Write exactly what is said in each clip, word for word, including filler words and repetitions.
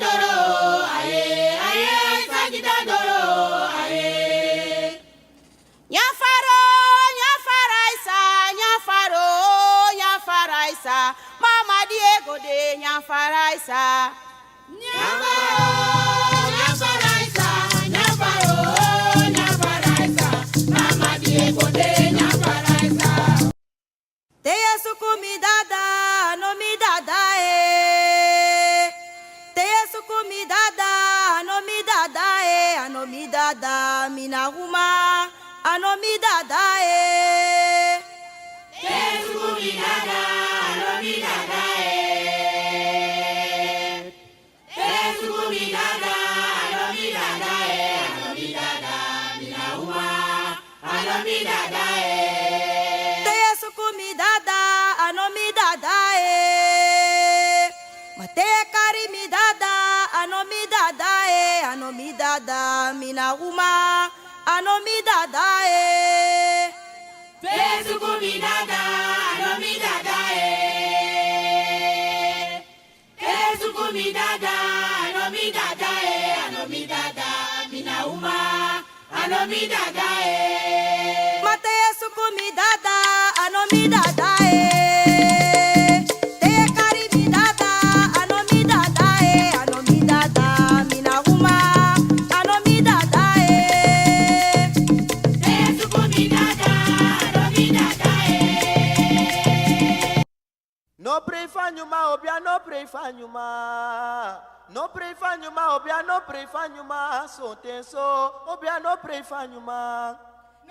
Doro, aye, aye, aisa kita doro, aye. Nyafaro, nyafaraisa, nyafaro, nyafaraisa. Mama Diego de nyafaraisa. Nyafaro, nyafaraisa, nyafaro, nyafaraisa. Mama Diego de nyafaraisa. Te yu e suku mi dada, a no mi dada e. Te yu e suku mi dada, a no mi dada e, a no mi dada, mi na uma, a no mi dada e. Te yu e suku mi dada, a no mi dada e. Te yu e suku mi dada, a no mi dada e, a no mi dada, mi na uma, a no mi dada e. Te yu e suku mi dada, a no mi dada e. Ma te yu e kari mi dada, a no mi dada e, a no mi dada, mi na uma, a no mi dada e. Te yu e suku mi dada, a no mi dada e. Te yu e suku mi dada, a no mi dada e, a no mi dada, mi na uma, a no mi dada e. Ma te yu e suku mi dada, a no mi dada e. Te yu e kari mi dada, a no mi dada e, a no mi dada, mi na uma, a no mi dada e. Te yu e suku mi dada, a no mi dada e. No prei fu a nyuma, obia no prei fu a nyuma. No prei fu a nyuma, obia no prei fu a nyuma. Sonten so, obia no prei fu a nyuma.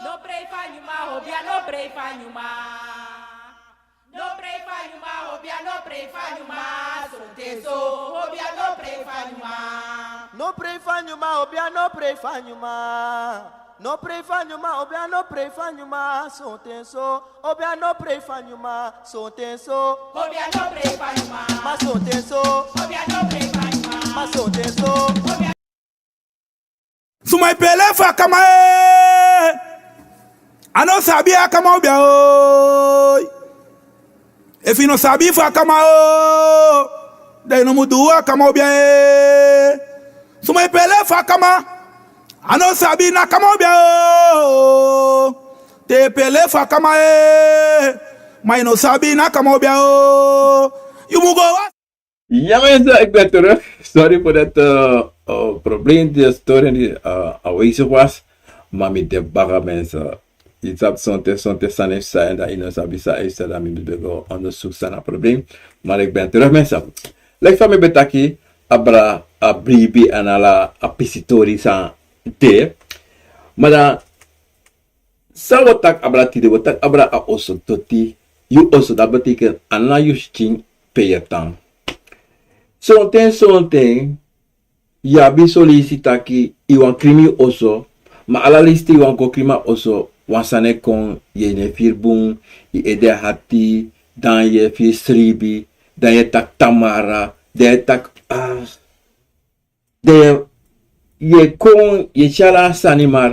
No prei fu a nyuma, obia no prei fu a nyuma. No prei fu a nyuma, obia no prei fu a nyuma. Sonten so, obia no prei fu a nyuma. No prei fu a nyuma, obia no prei fu a nyuma. No prei fu a nyuma, obia no prei fu a nyuma. Sonten so, obia no prei fu a nyuma. Sonten so, obia no prei fu a nyuma. Ma sonten so, obia no prei fu a nyuma. Ma sonten so, obia. Suma e pele fu a kama e. A no sabi a kama obia o. Efu yu no sabi fu a kama o, dan yu no mu du a kama obia e. Suma e pele fu a kama, a no sabi na kama obia o. Te yu e pele fu a kama e, ma yu no sabi na kama obia o. Yu mu go. Ja mensen, ik ben terug. Sorry voor dat eh, eh, probleem, de storing die eh, aanwezig was. Maar met de bagger mensen, iets op zonde, zonde, san heeft zijn, dat in ons abi zijn, dan moet ik onderzoek zijn naar probleem. Maar ik ben terug mensen. Lijkt van mij betaki, abra, abribi, en ala, a pisitori san de. Maar dan, san wi o taki abra tide, wi o taki abra a oso doti, yu oso, dat betekent a na yu skin pe yu e tan. Sonten, sonten, yu abi son leisi taki, yu wani krimi yu oso, ma ala leisi te yu wani go krimi a oso, wan sani e kon, yu e no e firi bun, yu ede hati, dan yu e firi sribi, dan yu e taki tamara, dan yu e taki, ah, dan yu e kon, yu e tyari a sani, ma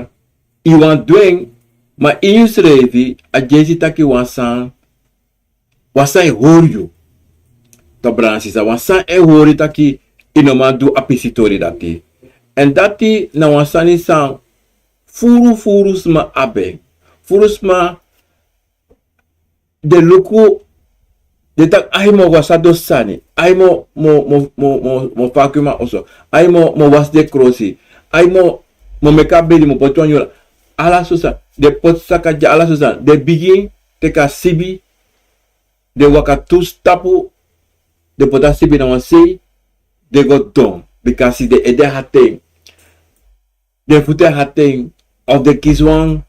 yu wani du en, ma ini yusrefi, a dyesi taki wan sani, wan sani e hori yu. Tok brada nanga sisa, wan sani e hori taki yu no man du a pisitori dati. Èn dati na wan sani san furu furu sma abi en. Furu sma den luku, den taki: "Ai, mi o go a sa du sani. Ai, mi o, mi o, mi o, mi o, mi o, mi o faki mi a oso. Ai, mi o, mi o wasi den krosi. Ai, mi o, mi o meki a bedi, mi o poti wan nyun." Ala so sani. Den poti saka gi ala so sani. Den bigin teki a sibi, den waka tu stapu, den poti a sibi na wan sei, den go don, bikasi den ede hati en, den futu e hati en, of den kisi wan,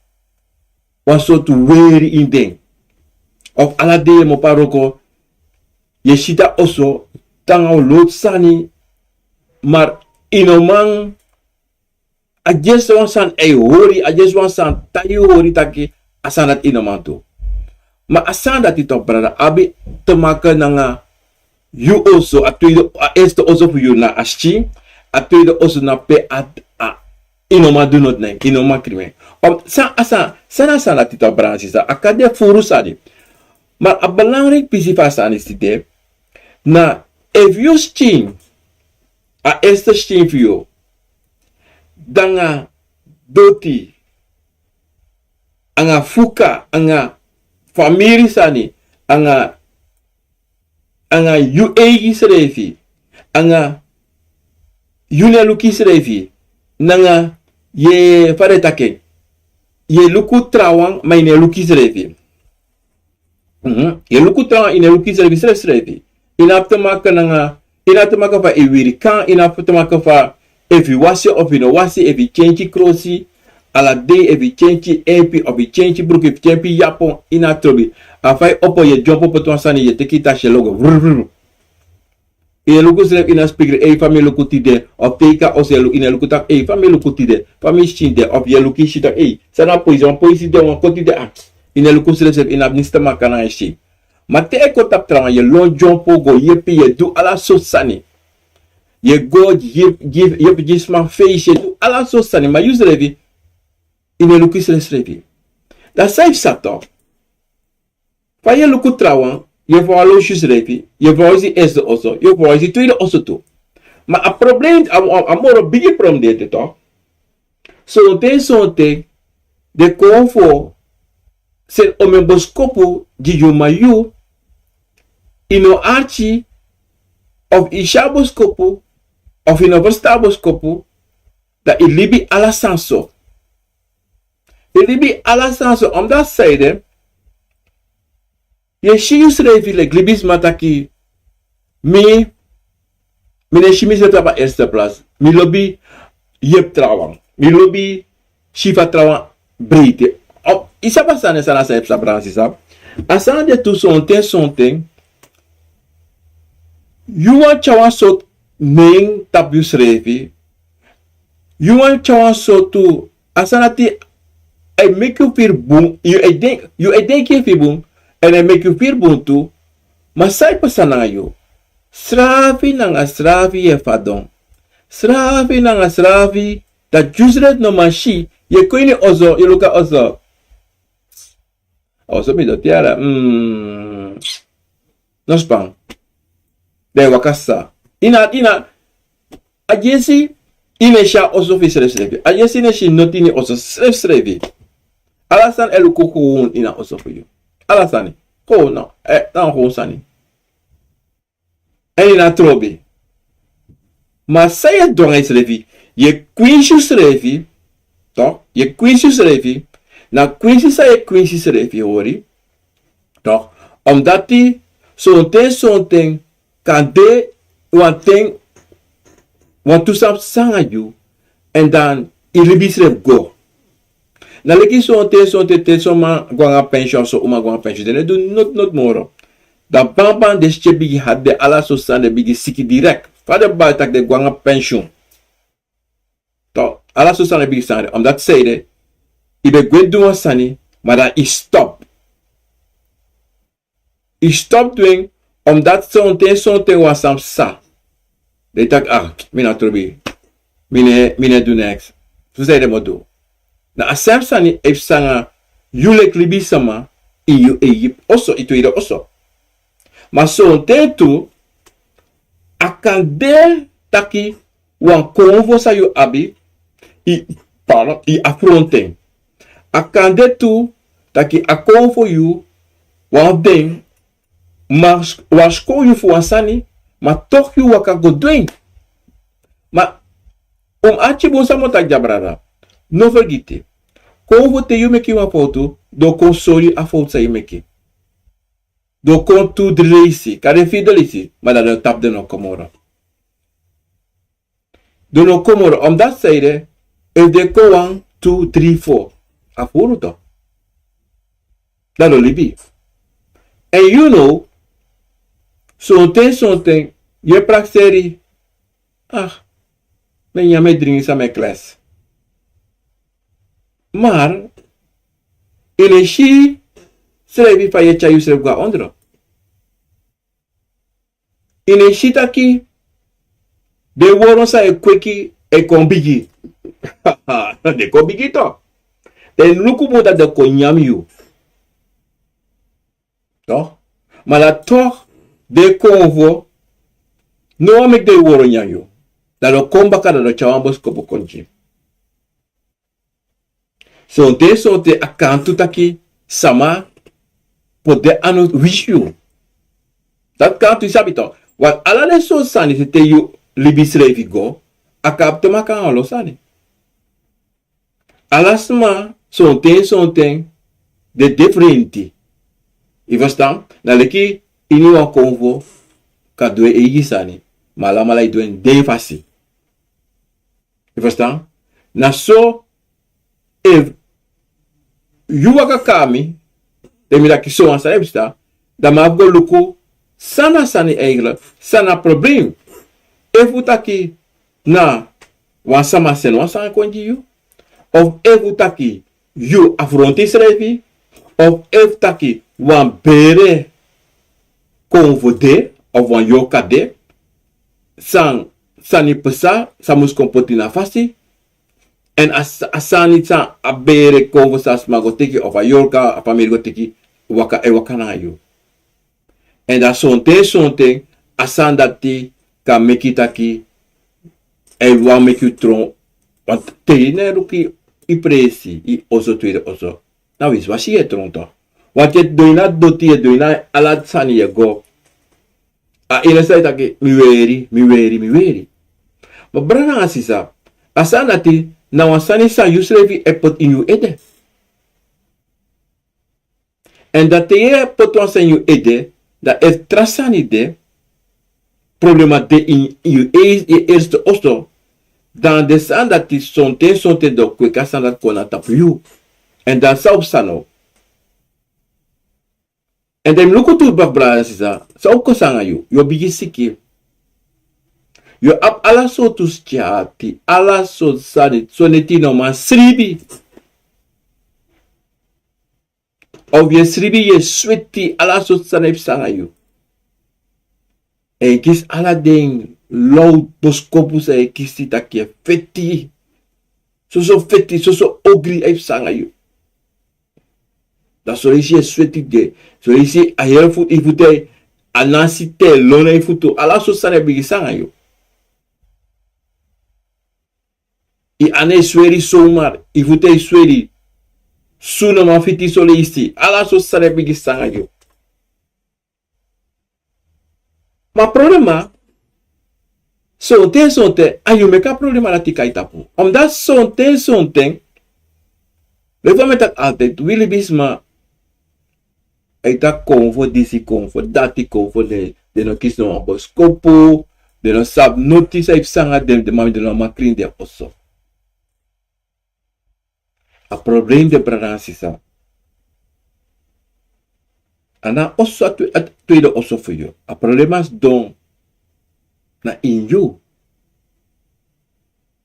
wan sortu weri ini den. Of ala dei yu e mopo a wroko, yu e siti a oso, tan nanga wan lotu sani, ma yu no man, a dyesi wan sani e hori, a dyesi wan sani tai yu hori taki a sani dati yu no man du. Ma a sani dati, tok brada, abi te maken nanga yu oso, a tweede, a eerste oso fu yu na a skin, a tweede oso na pe a, a, yu no man du noti na en, yu no man krimi en. Of san, a san, san na a sani dati, tok brada nanga sisa, a kan de furu sani. Ma a belangrijk pisi fu a sani disi de, na efu yu skin a eerste steen fu yu, dan a doti, anga fuka, anga famiri sani, anga, anga yu eigi srefi, anga yu no e luku srefi, nanga yu e fa den taki en, yu e luku trawan ma yu no e luku srefi. Mhm. Yu e luku trawan, yu no e luku srefi, srefi, srefi. Yu no abi te maka nanga, yu no abi te maka fa yu wiri kan, yu no abi te maka fa efu yu wasi of yu no wasi, efu yu kenki krosi ala dei, efu yu kenki empi of yu kenki bruku, efu yu kenki yapon, yu no abi trobi. A fa yu opo, yu e dyompo poti wan sani, yu e teki yu tasi e logo. Vrr, vrr. Yu no e luku srefi ini a spikri, ei, fa mi luku tide, of te yu kon a oso yu no e luku taki, ei, fa mi luku tide, fa mi skin de, of yu e luku yu skin taki, ei, san na poisi, wan poisi de, wan koti de, ah. Yu no e luku srefi, srefi, yu no abi niks te maka nanga yu skin. Ma te yu e kon tapu trawan, yu e lon dyompo go yepi, yu e du ala sortu sani. Yu e go gi, gi, yepi gi sma feisi, yu e du ala sortu sani, ma yu srefi, yu no e luku yu srefi, srefi. Dan san yu psa tok? Fa yu e luku trawan, yu e verwaarloos yu srefi, yu e verwaarloos yu eerste oso, yu e verwaarloos yu tweede oso tu. Ma a problem, a, a, a moro bigi problem de ete tok. Sonten, sonten, den konfo seni omeni boskopu gi yu, ma yu, yu no arki, of yu si a boskopu, of yu no ferstan a boskopu, dan yu libi ala sani so. Yu libi ala sani so, omdat san ede, yu e si yu srefi leki libisma taki, mi, mi no e si misrefi tapu a eerste plaats. Mi lobi yepi trawan. Mi lobi si fa trawan breiti. Yu sabi a sani, san na san yu psa, brada, sisa. A sani de tu, sonten, sonten, yu wani tyari wan sortu nen tapu yu srefi. Yu wani tyari wan sortu, a sani dati e meki yu firi bun, yu e denki, yu e denki yu firi bun, èn e meki yu firi bun tu, ma san e pasa nanga yu? Srafi nanga srafi yu e fadon. Srafi nanga srafi, dati yu srefi no man si, yu e kon ini oso, yu luku a oso. A oso mi doti ya, mm, no span. Dan yu waka sa. Yu no, yu no, a dyesi, yu no e si a oso fu yu srefsrefi. A dyesi yu no e si noti ini oso srefsrefi. Ala sani e luku gewoon ini a oso fu yu. Ala sani. Gewoon no. Eh, na gewoon sani. Èn yu no trobi. Ma san yu e du nanga yusrefi? Yu e kwinsi yusrefi. Toch? Yu e kwinsi yusrefi. Na kwinsi san yu e kwinsi yusrefi, hori. Toch? Omdati sonten, sonten kan de wan ten, wantu sani psa nanga yu, èn dan yu libi yusrefi go. Na leki sonten, sonten te son man go nanga pensioen, son uma go nanga pensioen, den no e du noti, noti moro. Dan banban den skin e bigin hati, den ala sortu sani, den bigin siki direct. Fa den bari taki den go nanga pensioen. Toch, ala sortu sani e bigin sani. Omdati san ede, yu ben gwe du wan sani, ma dan yu stop. Yu stop du en, omdati sonten, sonten wan sani psa. Dan yu taki, ah, mi no trobi. Mi no, mi no e du neks. Sosan ede mi o du. Na a sem sani e psa nanga yu leki libisma ini yu eigi oso, yu tweede oso. Ma sonten tu, a kan de taki wan konfo san yu abi, yu, pardon, yu afrontu en. A kan de tu taki a konfo yu, wan fu den, ma, warskow yu fu wan sani, ma toch yu waka go du en. Ma un mus arki bun san mi o taki dya, brada. No fergiti. Konfo, te yu meki wan fowtu, den o kon sori yu a fowtu san yu meki. Den o kon tu, dri leisi, kande firi den leisi, ma dan den o tapu, den no o kon moro. Den no o kon moro, omdati san ede, efu den kon wan, tu, dri, fo, a furu toch. Dan den o libi. Èn yu now, sonten, sonten, yu e prakseri, ah, mi e nyan, mi e dringi, san mi e klesi. Maar yu no e si yusrefi fa yu e tyari yusrefi go na ondro. Yu no e si taki den woro san e kweki e kon bigi. Den kon bigi toch. Den luku bun dati den kon nyan yu. Toch? Ma dan toch, den konfo no wani meki den woro nyan yu. Dan den o kon baka, dan den o tyari wan boskopu kon gi yu. Sonten sonten a kan tu taki sama poti den anu wisi yu. Dati kan tu, yu sabi tok. Want ala den sortu sani, te yu libi srefi go, a kan abi te maka anga lo sani. Ala sma sonten sonten den de frenti. Yu ferstan? Na leki ini wan konfo kan du en eigi sani, ma alamala e du en den fasi. Yu ferstan? Na so, efu yu waka kon na mi, dan mi taki sowan sani e psa, dan mi abi go luku san na sani, eigenlijk san na problem. Efu taki na wan sama seni wan sani kon gi yu, of efu taki yu afronti srefi, of efu taki wan bere konfo de, of wan yorka de, san sani psa san mus kon poti na fasi, èn a sani san a bere konfo san sma go teki, of a yorka, a famiri go teki, waka e waka nanga yu. Èn dan sonten sonten a sani dati kan meki taki a e wani meki yu tron. Want te yu no e luku yu presi, yu oso, tweede oso, na wisiwasi yu e tron tok. Want yu e du ini a doti, yu e du ini ala sani, yu e go. A ini san yu taki mi weri, mi weri, mi weri. Ma brada nanga sisa, a sani dati na wan sani san yu srefi e poti ini yu ede. Èn dan te yu e poti wan sani ini yu ede, dan efu tra sani de, problema de ini yu, yu eerste oso, dan den sani dati sonten sonten den o kweki a sani dati kon na tapu yu. Èn dan san o psa now? Èn dan yu mus luku tu baka, brada nanga sisa, san o kosi nanga yu. Yu o bigin siki. Yu o abi ala sortu skin ati, ala sortu sani, sonten yu no man sribi. Of yu e sribi, yu e sweti, ala sortu sani e psa nanga yu. Èn yu kisi ala den low boskopu san yu e kisi taki yu e feti. Soso feti, soso ogri e psa nanga yu. Dan son leisi yu e sweti de, son leisi a heri futu, yu futu e, a nasi te lon na yu futu, ala sortu sani e bigin psa nanga yu. Yu anu e sweri somar, yu futu e sweri. Sunu man fiti son leisi, ala sortu sani e bigin psa nanga yu. Ma problema, sonten sonten a yu meki a problema dati kon na yu tapu. Omdat sonten sonten, leki fa mi e taki altijd, wi libisma e taki konfo disi, konfo dati, konfo den, den no kisi no wan boskopu, den no sabi noti san e psa nanga den, den man, den no man klin den oso. A problem de, brada nanga sisa. A no a oso, a twe-, a tweede oso fu yu. A problema sidon na ini yu.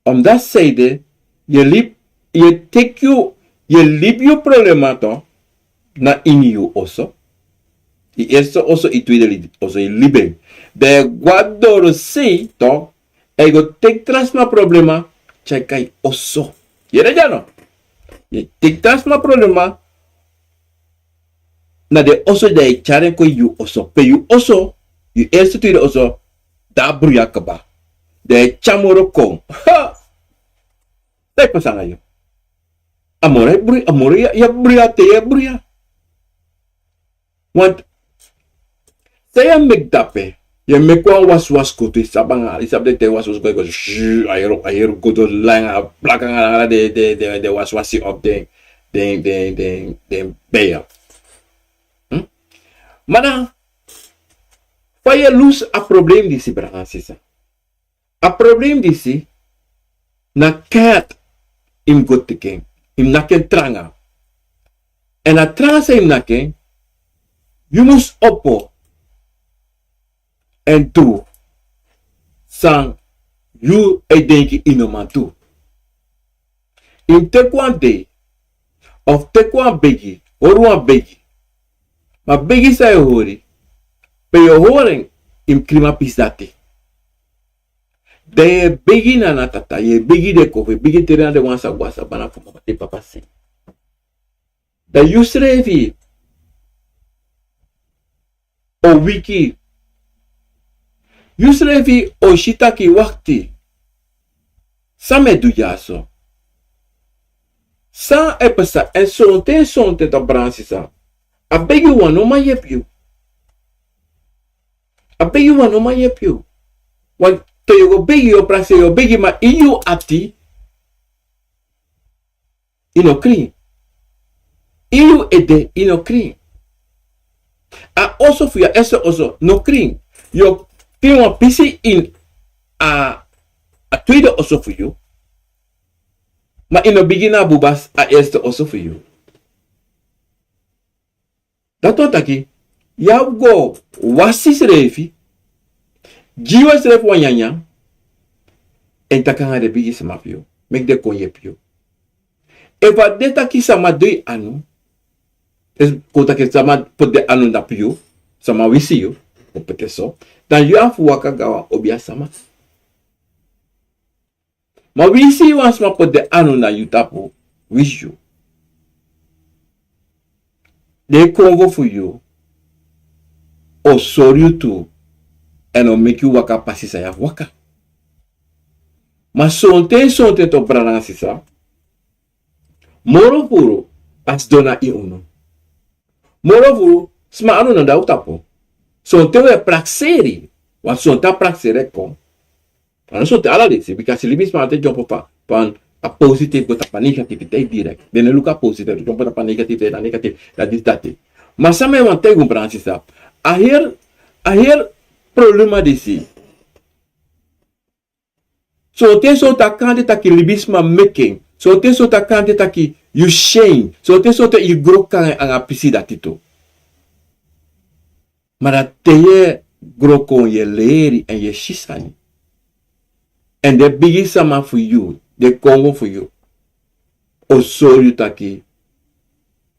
Omdat san ede, yu e libi, yu e teki yu, yu e libi yu problema tok na ini yu oso. Yu eerste oso, yu tweede li-, oso, yu libi en. Dan yu e go na dorosei tok, èn yu go teki tra sma problema tyari kon na yu oso. Yu yere dya no? Yu e teki tra sma problema na den oso, dan yu e tyari en kon na yu oso. Pe yu oso, yu eerste, tweede oso, dan a bruya kaba. Dan yu e tyari moro kon. Ha! San e pasa nanga yu? A moro e bruya, a moro yu e bruya, te yu e bruya. Want san yu e meki dape, yu e meki wan wasiwasi koto, yu sabi nanga, yu sabi den ten wasiwasi go, go, shh, a heri, a heri go doro langa, a blaka nanga den, den, den, den wasiwasi of den, den, den, den, den beya. Hmm? Ma dan, fa yu e lusu a problem disi, brada nanga sisa? A problem disi na kat, yu mus go teki en, yu mus naki en tranga. Èn a tranga san yu mus naki en, yu mus opo èn du san yu e denki yu no man du. Yu mus teki wan dei, of teki wan begi, hori wan begi. Ma begi san yu e hori, pe yu o hori en, yu mus krin a pisi dati. Dan yu e begi na, na tata, yu e begi den kofo, yu e begi tere na den wan san go na sabana fu mama te papa si. Dan yu srefi o wiki. Yu srefi o si taki wakti. San mi e du dyaso? San e pasa? Èn sonten sonten, tapu brada nanga sisa, a begi wan no man yepi yu. A begi wan no man yepi yu. Wan, te yu go begi, yu o prakseri, yu o begi, ma ini yu ati yu no krin. Ini yu ede yu no krin. A oso fu yu, a eerste oso, no krin. Yu o krin wan pisi ini a, a tweede oso fu yu. Ma yu no bigin na buba, a eerste oso fu yu. Dati wani taki yu abi go wasi yusrefi, gi yusrefi wan nyanyan, èn taki nanga den bigi sama fu yu, meki den kon yepi yu. Efu a de taki sama du yu anu, efu kon taki sama poti den anu tapu yu, sama wisi yu, o poti en so, dan yu abi fu waka go na wan obia sama. Ma winsi wan sma poti den anu na yu tapu, winsi yu, den konfo fu yu o sori yu tu, èn o meki yu waka pasi san yu abi waka. Ma sonten sonten, to brada nanga sisa, moro furu a sidon na ini unu. Moro furu sma anu no de na un tapu. Sonten un e prakseri, want sonten a prakseri e kon. A no sonten ala leisi, bika libisma e dyompo fa, fa a positif go tapu a negativiteit direct. Den no e luku a positif, dyompo tapu a negativiteit, na negatif, na disi, dati. Ma san mi e wani taigi un, brada nanga sisa, a heri, a heri problema disi. Sonten sonten a kan de taki libisma meki en. Sonten sonten a kan de taki yu si en. Sonten sonten yu gro kon nanga a pisi dati tu. Ma dan te yu e gro kon, yu e leri èn yu e si sani. Èn den bigi sama fu yu, den konfo fu yu, o sori yu taki,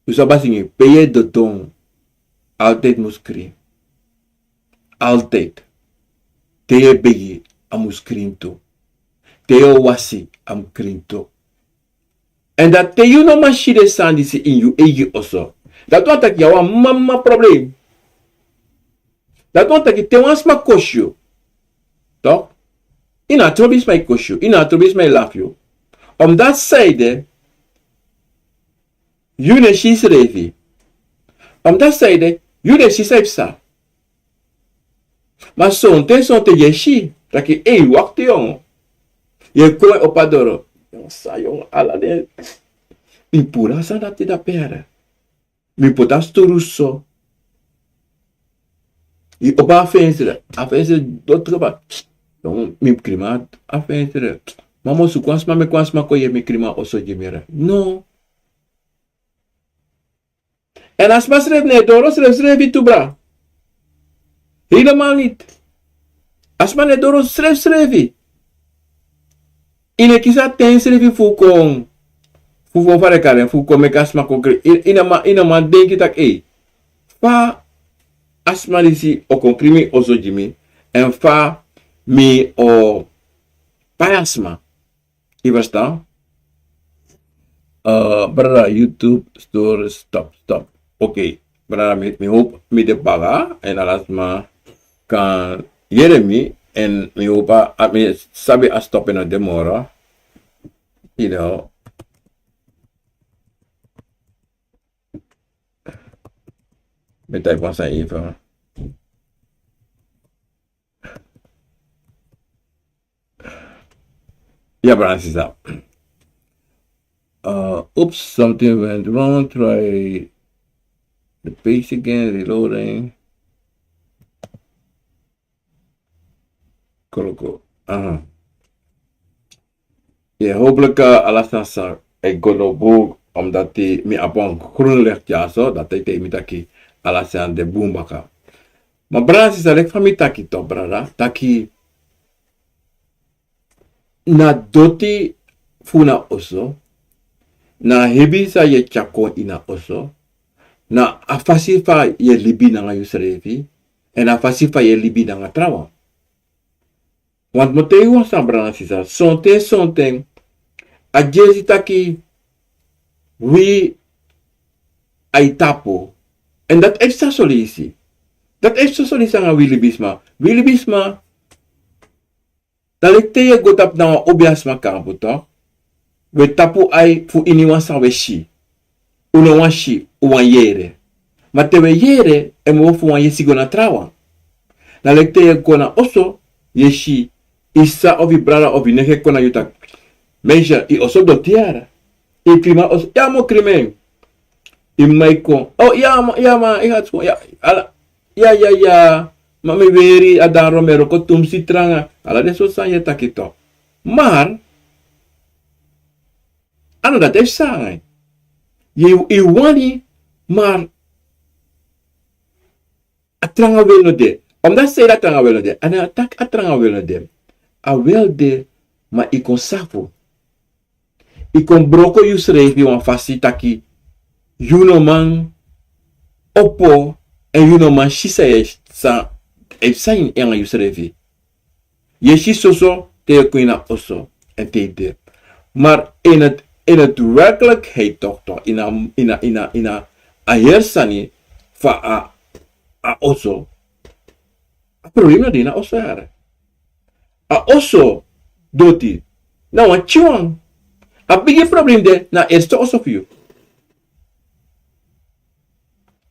yu sabi a singi, pe yu e dodon, altijd mus krin. Altijd. Te yu e begi, a mus krin tu. Te yu o wasi, a mus krin tu. Èn dati te yu no man si den sani disi ini yu eigi oso, dati wani taki yu abi wan mama problem. Dati wani taki te wan sma kosi yu, toch, yu na a trobi sma e kosi yu, yu na a trobi sma e lafu yu. Omdat san ede, yu no e si yusrefi. Omdat san ede, yu no e si san e psa. Ma sonten sonten yu e si taki, ei, wakti, yongu. Yu e kon e opo a doro. Yongu, san, yongu, ala den. Mi puru a sani dati dape yara. Mi poti a sturu so. Yu opo a fensre, a fensre doti kaba. Yongu, mi krima a fensre. Ma mi o suku wan sma, meki wan sma kon yepi mi krima a oso gi mi yara. No. Èn a sma srefi no e doro srefsrefi tu, bra. Helemaal niet. A sma no e doro srefsrefi. Yu no e kisi a ten srefi fu kon, fu, fu, fa den e kari en, fu kon meki a sma kon kri-, yu, yu no man, yu no man denki taki, ei, fa a sma disi o kon krin mi oso gi mi, èn fa mi o pai a sma. Yu ferstan? Eh, brada, YouTube store stop, stop. Oké, brada, mi, mi hoop mi de baka, èn ala sma kan yere mi, èn mi hoop a, a, mi sabi a stop no de moro. You know. Mi type wan sani even. Ya, brada nanga sisa. Uh, oops, something went wrong. Try the page again, reloading. Kolo, kolo. Aha. Ya, hopelijk, eh, ala sani sa e go now bun, omdat mi abi wan groen licht dyaso, dati e taigi mi taki ala sani de bun baka. Ma brada nanga sisa, leki fa mi taki, toch, brada, taki na doti fu na oso, na hebi san yu e tyari kon ini a oso, na a fasi fa yu e libi nanga yusrefi, èn a fasi fa yu e libi nanga trawan. Want mi o taigi wan sani, brada nanga sisa, sonten, sonten a gersi taki wi a e tapu. Èn dati e psa son leisi. Dati e psa son leisi nanga wi libisma. Wi libisma, Dan leki te yu e go tapu na wan obiasma kampu, toch? Wi e tapu ai fu ini wan san wi e si. Un no wani si, un wani yere. Ma te wi e yere, en mus fu wani yesi go na trawan. Dan leki te yu e go na oso, yu e si yu sisa of yu brada of yu nege kon na yu taki: Meisje, yu oso doti yara. Yu krin mi a oso, ya mi o krin en. Yu mama e kon: O ya ma, ya ma, yu hati kon, ya, ala. Ya, ya, ya. Ma mi weri, a dan mi e wroko tumsi tranga. Ala den sortu sani yu e taki, toch. Maar a no dati e psa nanga yu. Yu, yu wani, maar a tranga wil no de. Omdat san ede a tranga wil no de? A no taki a tranga wil no de. A wil de, ma yu kon safu. Yu kon broko yusrefi wan fasi taki yu no man opo, èn yu no man si san yu e, san e psa ini en nanga yusrefi. Yu e si soso te yu e kon ini a oso èn te yu de. Maar in het, in het werkelijkheid toch, toch, ini a, ini a, ini a, ini a heri sani fu a, a oso, a problem no de ini a oso yara. A oso doti na wan pikinwan. A bigi problem de na eerste oso fu yu.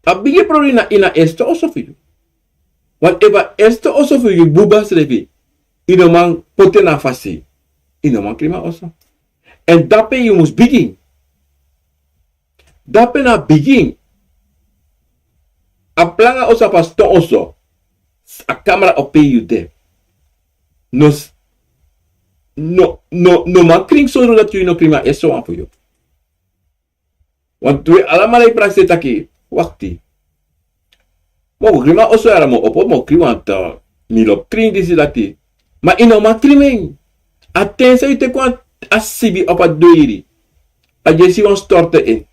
A bigi problem na ini a eerste oso fu yu. Want efu a eerste oso fu yu buba srefi, yu no man poti en na fasi, yu no man krin mi a oso. Èn dape yu mus bigin. Dape na bigin. A planga oso, a pastor oso, a kamra o pe yu de. No, no, no, no man krin sondro dati yu no krin mi a eerste wan fu yu. Want wi alamala e prakseri taki, wakti. Mi o go krin mi a oso yara, mi o opo, mi o krin, want mi lobi krin disi dati. Ma yu no man krin mi en. A ten san yu teki wan, a sibi opo a dweiri, a yesi wan storte en.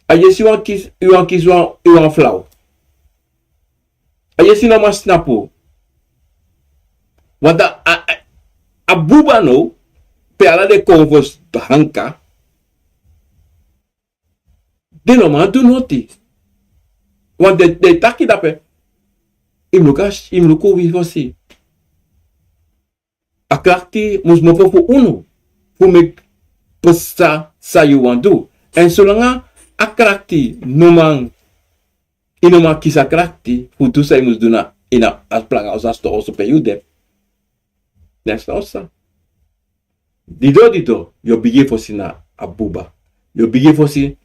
A yesi wan kisi, yu wan kisi wan, yu wan flau. A yesi no man snapu. Want a, a, a buba no, pe ala den konfos hanka, den no man du noti. Want den, den taki dape, yu mus luku a, yu mus luku wi fosi. A krakti mus mofo fu unu, fu meki psa san yu wani du. Èn solanga a krakti no man, yu no man kisi a krakti fu du san yu mus du na ini a planga oso, a stortu oso pe yu de. Next oso. Dido, dido, yu o bigin fosi na a buba. Yu o bigin fosi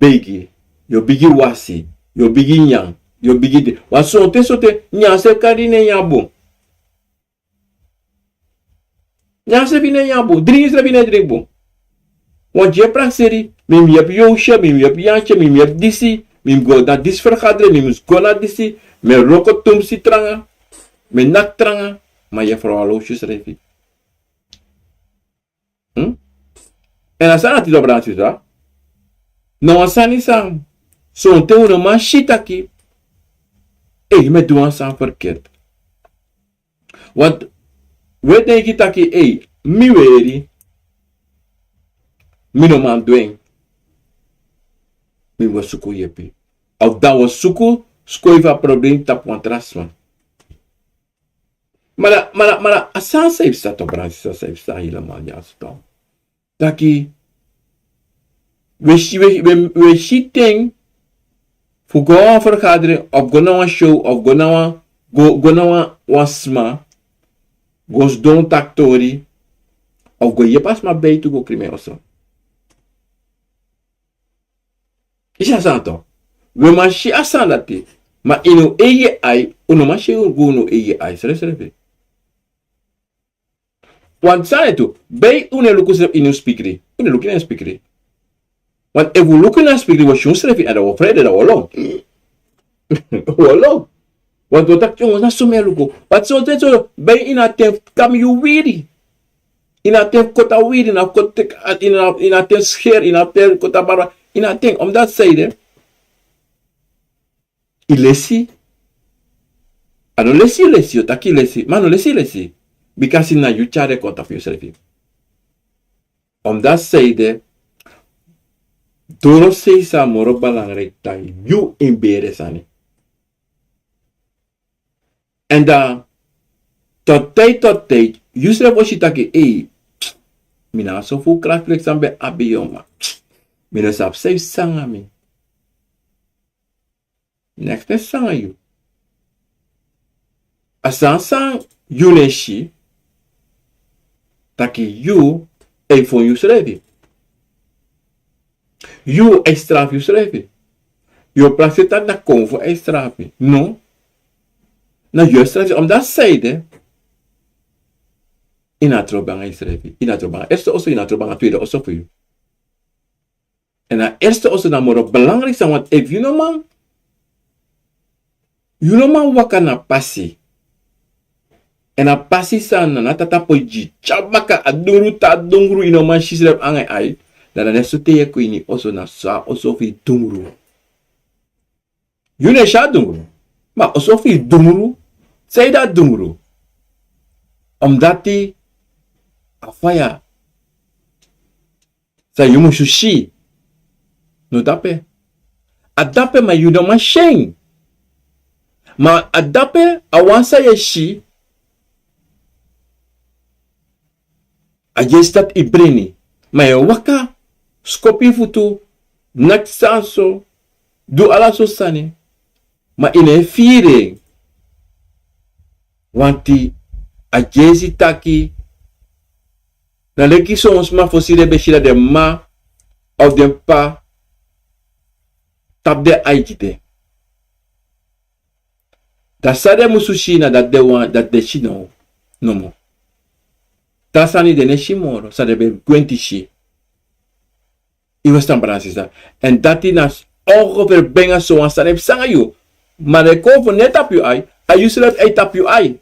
beigi. Yu o bigin wasi. Yu o bigin nyan. Yu o bigin de. Wan sonten, sonten, nyan srefi kari nen nyan bun. Nyan srefi nen nyan bun. Dringi srefi nen dringi bun. Want yu e prakseri, mi mus yepi Yosha, mi mus yepi Yantye, mi mus yepi disi, mi mus go na disi vergadering, mi mus go na disi, mi e wroko tumsi tranga, mi e naki tranga, ma yu e ferwaluwsi yusrefi. Hmm? Èn a sani dati, brada, sisa, na wan sani san sonten un no man si taki, ei, mi e du wan sani verkeerd. Want wi e denki taki, ei, mi weri, mi no man du en. Mi mus go suku yepi. Of dan wi o suku, skoifi a problem tapu wan tra sma. Ma dan, ma dan, ma dan, a sani san yu psa, toch, brada, sisa, san yu psa helemaal nyan so, toch. Taki, wi e si, wi e, wi e, wi e si ten fu go na wan vergadering, of go na wan show, of go na wan, go, go na wan, wan sma, go sidon taki tori, of go yepi a sma beitu go krin en oso. Yu si a sani, toch. Wi e man si a sani dati, ma ini un eigi ai, un no man si en go ini un eigi ai srefsrefi. Want sani tu, ben yu no e luku srefi ini un spikri. Un no e luku ini un spikri. Want efu un luku ini a spikri, un o si unsrefi, èn dan un o frede, dan un o lon. Un o lon. Want un o taki, yongu, na so mi e luku. Want so, so, so, ben yu ini a ten fu kami yu wiri. Ini a ten fu koti a wiri, ini a koti, ini a, ini a ten fu skeri, ini a ten fu koti a barba, ini a ten, omdat san ede, yu lesi. A no lesi yu lesi, yu o taki yu lesi, ma a no lesi yu lesi. Bikasi na yu tyari en kon tapu yusrefi. Omdat san ede, dorosei san moro belangrijk dan yu ini bere sani. Èn dan, Tot tijd, tot tijd, yusrefi o si taki, ei, mi no abi so furu krakti leki san mi ben abi, yu man. Mi no sabi san yu sanga mi. Neks no e sanga yu. A sani san yu no e si, taki yu e fon yusrefi. Yu e strafu yusrefi. Yu o prakseri taki na konfo e strafu. No. Na yu e strafu yusrefi. Omdat sanede, yu no abi trobi nanga yusrefi. Yu no abi trobi nanga eerste oso, yu no abi trobi nanga tweede oso fu yu. En na eerste oso na moro belangrijk sani, want efu yu no man, yu no man waka na pasi. En a pasi san na, na tata poti gi, tyari baka a dungru, te a dungru yu no man si yusrefi nanga yu ai. Dan na next te yu e kon ini oso, na so a oso fu yu dungru. Yu no e si a dungru. Ma oso fu yu dungru. Sanede a dungru? Omdat a faya san yu musu si no de drape. A drape ma yu no man si en. Ma a drape a wan san yu e si. A yesi dati yu breni. Ma yu e waka, skopu yu futu, naki sani so, du ala sortu sani. Ma yu no e firi en. Want a yesi taki, na leki son sma fosi den ben si dati den m'ma of den p'pa tapu den ai gi den. Dan san den musu si na dati den wani, dati den si now, nomo. Tra sani den no e si moro, san den ben gwenti si. Yu e ferstan, brada, sisa. En dati na ongeveer bijna so wan sani e psa nanga yu. Ma den konfo no e tapu yu ai, a yusrefi e tapu yu ai.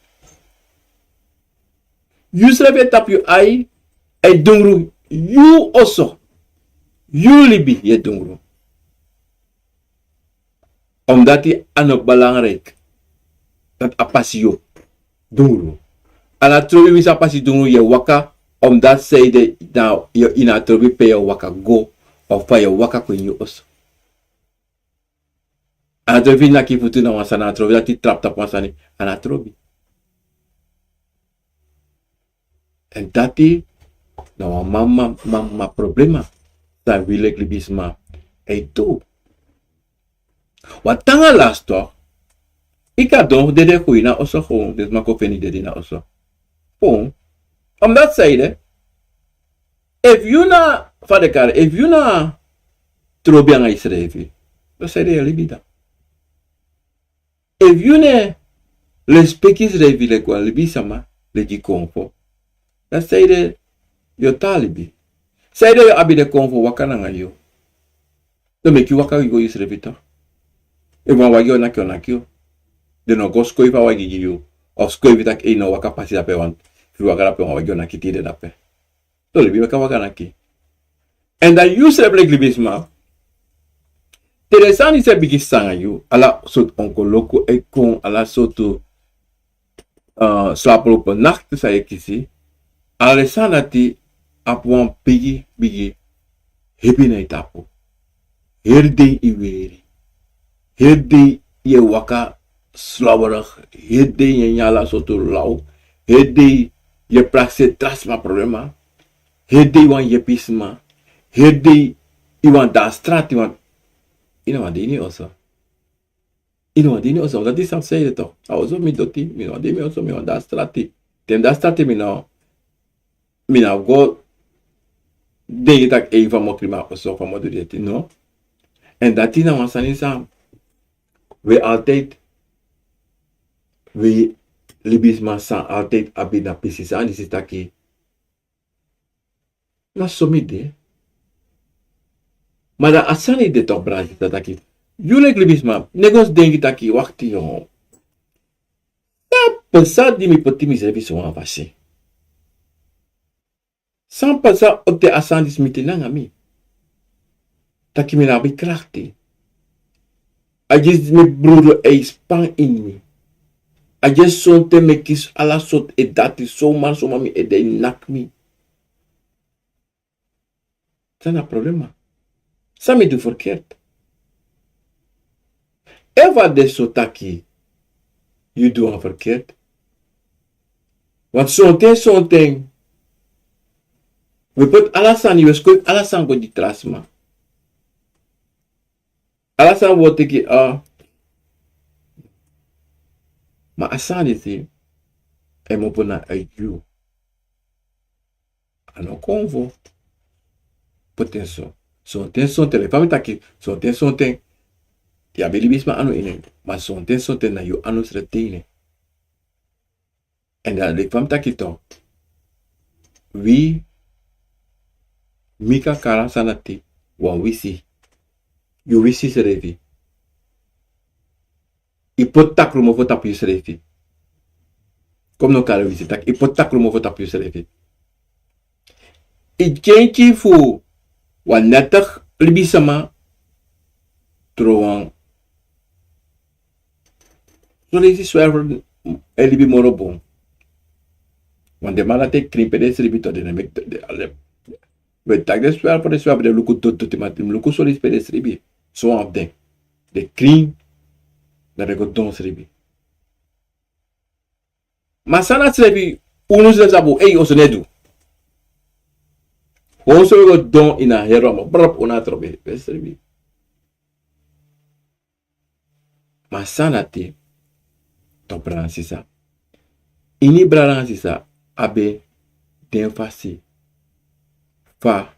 Yusrefi e tapu yu ai, e dungru yu oso. Yu libi yu e dungru. Omdat a no belangrijk dati a pasi yu dungru. A no trobi winsi a pasi dungru, yu e waka, omdat sanede na yu, yu no trobi pe yu e waka go, of fa yu e waka kon ini yu oso. A no trobi naki futu na wan sani, a no trobi dati trapu tapu wan sani, a no trobi. En dati na wan mama, mama problema san wi leki libisma e du. Wan tanga lasi toch, yu kan don fu dede fu yu na oso, gewoon den sma kon feni dede na oso. Gewoon. Omdat sanede, efu yu no, fa den kari, efu yu no trobi nanga yusrefi, dan sanede yu e libi dan? Efu yu no e lespeki yusrefi leki wan libisma, leki konfo, dan sanede yu o tan libi? Sanede yu abi den konfo waka nanga yu? Den meki yu waka go yusrefi toch. Efu wan wagi o naki, o naki yu. Den no go skoifi a wagi gi yu, of skoifi taki ei, no waka pasi drape, want fu yu waka drape wan wagi o naki tide drape. So libi meki a waka naki. En dan yusrefi leki libisma, te den sani disi e bigin psa nanga yu, ala sortu ongeluku e kon, ala sortu, eh, slaaplopen nachten san yu e kisi, ala den sani dati abi wan bigi, bigi hebi na yu tapu. Heri dei yu weri. Heri dei yu e waka slawerig. Heri dei yu e nyan ala sortu law. Heri dei yu e prakseri tra sma problema. Heri dei yu wani yepi sma. Heri dei yu wani de na strati, yu wani, yu no wani de ini oso. Yu no wani de ini oso, dati san mi seni toch. A oso fu mi doti, mi no wani de ini oso, mi wani de na strati. Te mi de na strati, mi no, mi no go denki taki ei, fa mi o krin mi na oso, fa mi o du deti, no. En dati na wan sani san wi altijd, wi libisma san altijd abi na pisi sani disi, taki na so mi de. Ma dan a sani de toch, brada, taki yu leki libisma no e go denki taki, wakti, yu. San pasa di mi poti misrefi so wan fasi? San pasa o te a sani disi miti nanga mi? Taki mi no abi krakti. A yesi mi brudu e span ini mi. A yesi sonten mi e kisi ala sortu e dati, zomaar, zomaar mi ede e naki mi. San na problema? San mi du verkeerd? Efu a de so taki yu du wan verkeerd, Want sonten, sonten, we poti ala sani, we skoifi ala sani go gi tra sma. Ala sani we o teki, a. Ma a sani disi, e mu opo na a yu. A no kon fu poti en so. Sonten, sonten, leki fa mi taki, sonten, sonten, yu abi libisma anu ini en. Ma sonten, sonten na yu anu srefi de ini en. Èn dan leki fa mi taki tu, wi, mi kan kari a sani dati wan wisi. Yu wisi srefi. Yu poti takru mofo tapu yusrefi. Kon mi no kari wisi, taki yu poti takru mofo tapu yusrefi. Yu kenki fu wan netig libisma tron wan. Son leisi zwerver e libi moro bun. Want den man dati e krin pe den sribi, toch, den e meki den, den, den, we taki den zwerver, den zwerver, den luku doti doti, ma den luku son leisi pe den sribi. Son wan fu den, den krin, dan den go don sribi. Ma san na srefi, unu srefi sabi, ei, oso no e du. Oso we go don ini a heri wan, ma brap, unu a trobi, we srefi. Ma san na te, toch, brada nanga sisa. Ini, brada nanga sisa, abi den fasi fa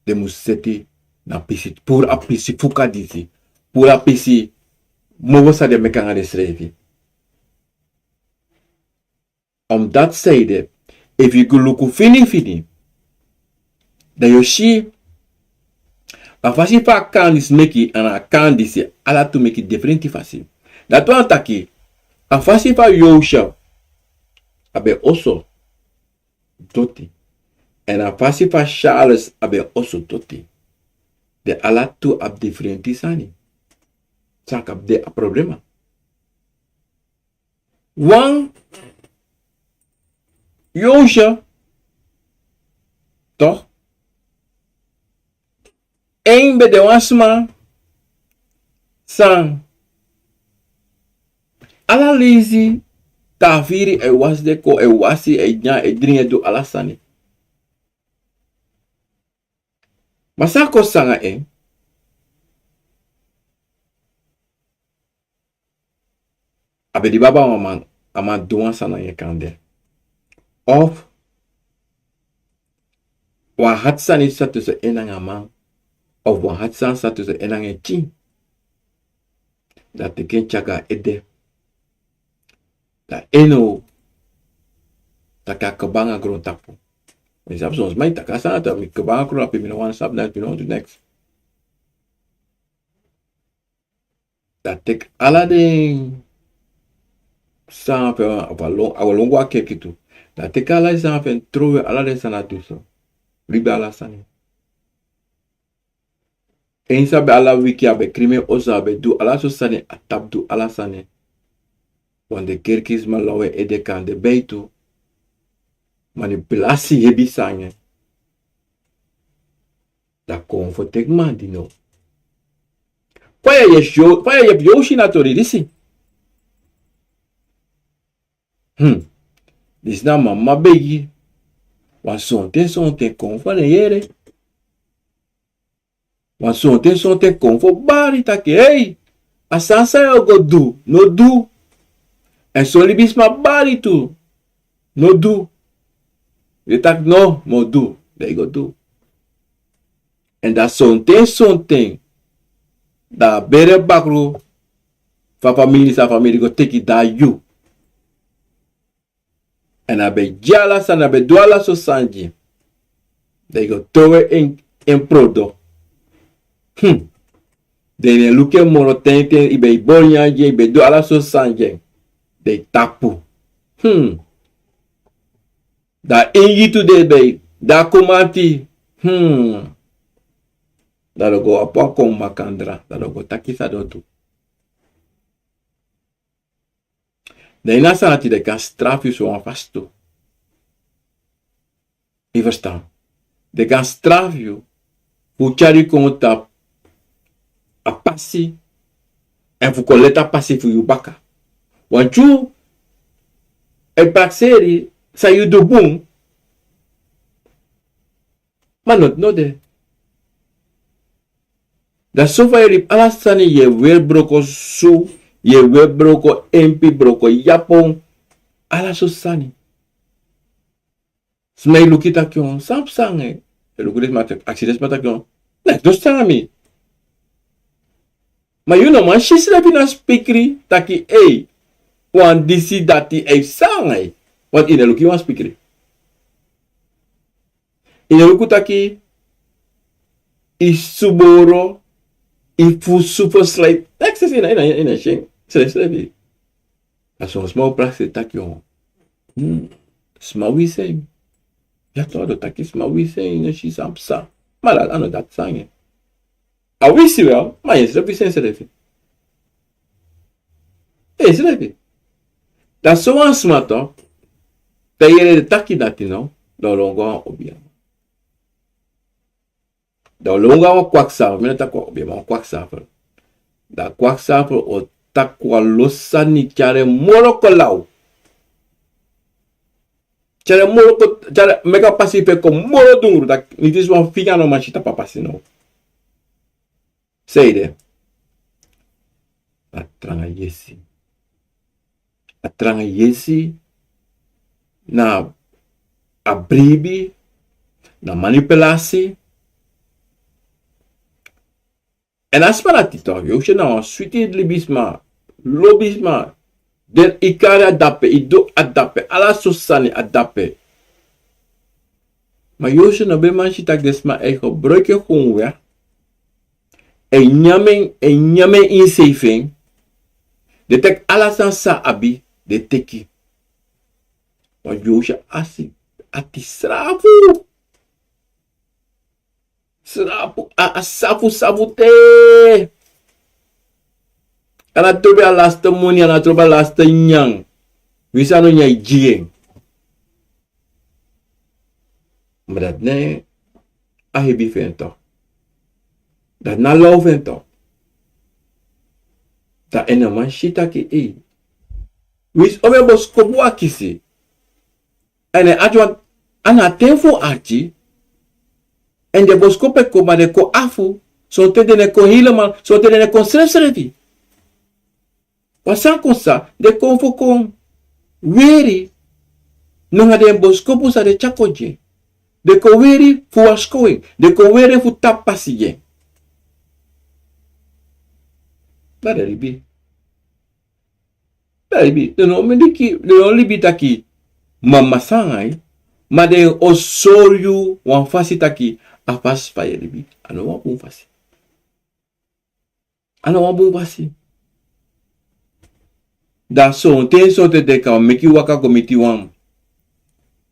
den mus seti na pisi, puru a pisi fuka disi, puru a pisi mofo san den meki nanga densrefi. Omdat zij de, efu yu go luku fini fini, dan yu o si a fasi fa a kan disi meki, èn a kan disi, ala tu meki diferenti fasi. Dati wani taki, a fasi fa Yosha abi en oso doti, èn a fasi fa Charles abi en oso doti, den ala tu abi diferenti sani san kan de a problema. Wan Yosha, toch, en ben de wan sma san ala leisi, te a firi, a e wasi den kon, a e wasi, a e nyan, a e dringi, a e du ala sani. Ma san kosi nanga en, a ben libi abi wan man, a man du wan sani nanga en kande. Of wan hati sani sa tusu en nanga a man, of wan hati sani sa tusu en nanga en pikin. Dan a teki en tyari go na ede. Dan en now, taki a kaba nanga grontapu. Mi sabi son sma e taki a sani dati, mi kaba nanga grontapu, mi no wani sabi, dan mi no wani du neks. Dan a teki ala den sani fu en, of a lon, a lon go a kerki tu. Dan a teki ala den sani fu en, trowe ala den sani dati tu so. Libi ala sani. En sabi ala wiki a ben krimi en oso, a ben du ala so sani, a tapu du ala sani. Want den kerkisma law en ede kande beitu. Manipulasi hebi sani. Dan kon fu teki man di no. Fa yu e yepi Yo-, fa yu e yepi Yoshi na tori disi. Hmm. Disi na mama begi. Wan sonten sonten kon fu den yere. Wan sonten sonten kon fu bari taki, ei, a sani san yu o go du, no du. Èn son libisma bari tu, no du. Yu e taki no, mi o du, dan yu go du. Èn dan sonten sonten, dan a bere bakru fu a famiri, san a famiri go teki, dan yu. Èn a ben gi ala sani, a ben du ala so sani gi. Dan yu go towe en, en prodo. Hmm. Den no e luku en moro, ten ten yu ben bori nyanyan gi en, yu ben du ala so sani gi en. Dan yu tapu. Hmm. Dan ingi tu den ben, dan kumanti. Hmm. Dan den go opo kon makandra, dan den go taki san den o du. Dan ini a sani dati den kan strafu yu so wan fasi tu. Yu ferstan? Den kan strafu yu fu tyari yu kon tapu a pasi, èn fu kon leti a pasi fu yu baka. Want yu e prakseri San yu du bun. Ma no no de. Dan so fa yu e libi ala sani, yu e weri broko su, yu e weri broko empi, broko yapon, ala so sani. Sma e luku yu taki on san psa nanga yu. Yu e luku den sma taki, aksi den sma taki on, neks no psa nanga mi. Ma yu no man si srefi na spikri taki ei, wan disi dati e psa nanga yu. Want yu no e luku yu wan spikri. Yu no e luku taki yu suboro, yu fu su fu slijt. Neks yu e si yu na yu na yu na yu na srefi srefi. A son sma o prakseri taki on, sma wisi en. Ya to a do taki sma wisi en, yu no si san psa. Ma dati a no dati sani. A wisi wel, ma yu srefi wisi ensrefi. Ensrefi. Dan so wan sma to, te yu yere den taki dati no, dan o lon go na wan obiaman. Dan o lon go na wan kwaksafer, mi no taki wan obiaman, wan kwaksafer. Dan a kwaksafer o taki wan lo sani tyari en moro kon law. Tyari en moro kon, tyari en meki a pasi fu en kon moro dungru, dati niti wan finga no man si tapu a pasi no. San ede? A tranga yesi. A tranga yesi na a bribi, na manipulasi. Èn a sma dati tok, yu o si en na wan switi libisma, lobisma. Den yu kari a dape, yu du a dape, ala so sani a dape. Ma yu o si en no ben man si tak' den sma e gebruiki en gewoon wè. E nyan en, e nyan en ini sei fu en. Den teki ala sani san a abi, den teki. Ma yu o si a asi, ati srafu. Srafu, a, a safu, safu te. A no trobi a laste moni, a no trobi a laste nyan. Winsi a no nyan e gi en. Ma dati na a hebi fu en tok. Dati na law fu en tok. Dan en no man si taki ei. Winsi omeni boskopu wan kisi. Èn en ati wan, a no a ten fu en ati. Èn den boskopu e kon, ma den kon afu. Sonten den no e kon helemaal, sonten den no e kon srefsrefi. Wan sani kon san, den kon fu kon weri nanga den boskopu san den tyari kon gi en. Den kon weri fu waskowing, den kon weri fu tapu pasi gi en. Dati den libi. Dati den libi. Den no o meki, den no o libi taki mama sani nanga yu, ma den o sori yu wan fasi taki a fasi fa yu e libi a no wan bun fasi. A no wan bun fasi. Dan sonten, sonten den kan meki yu waka go miti wan.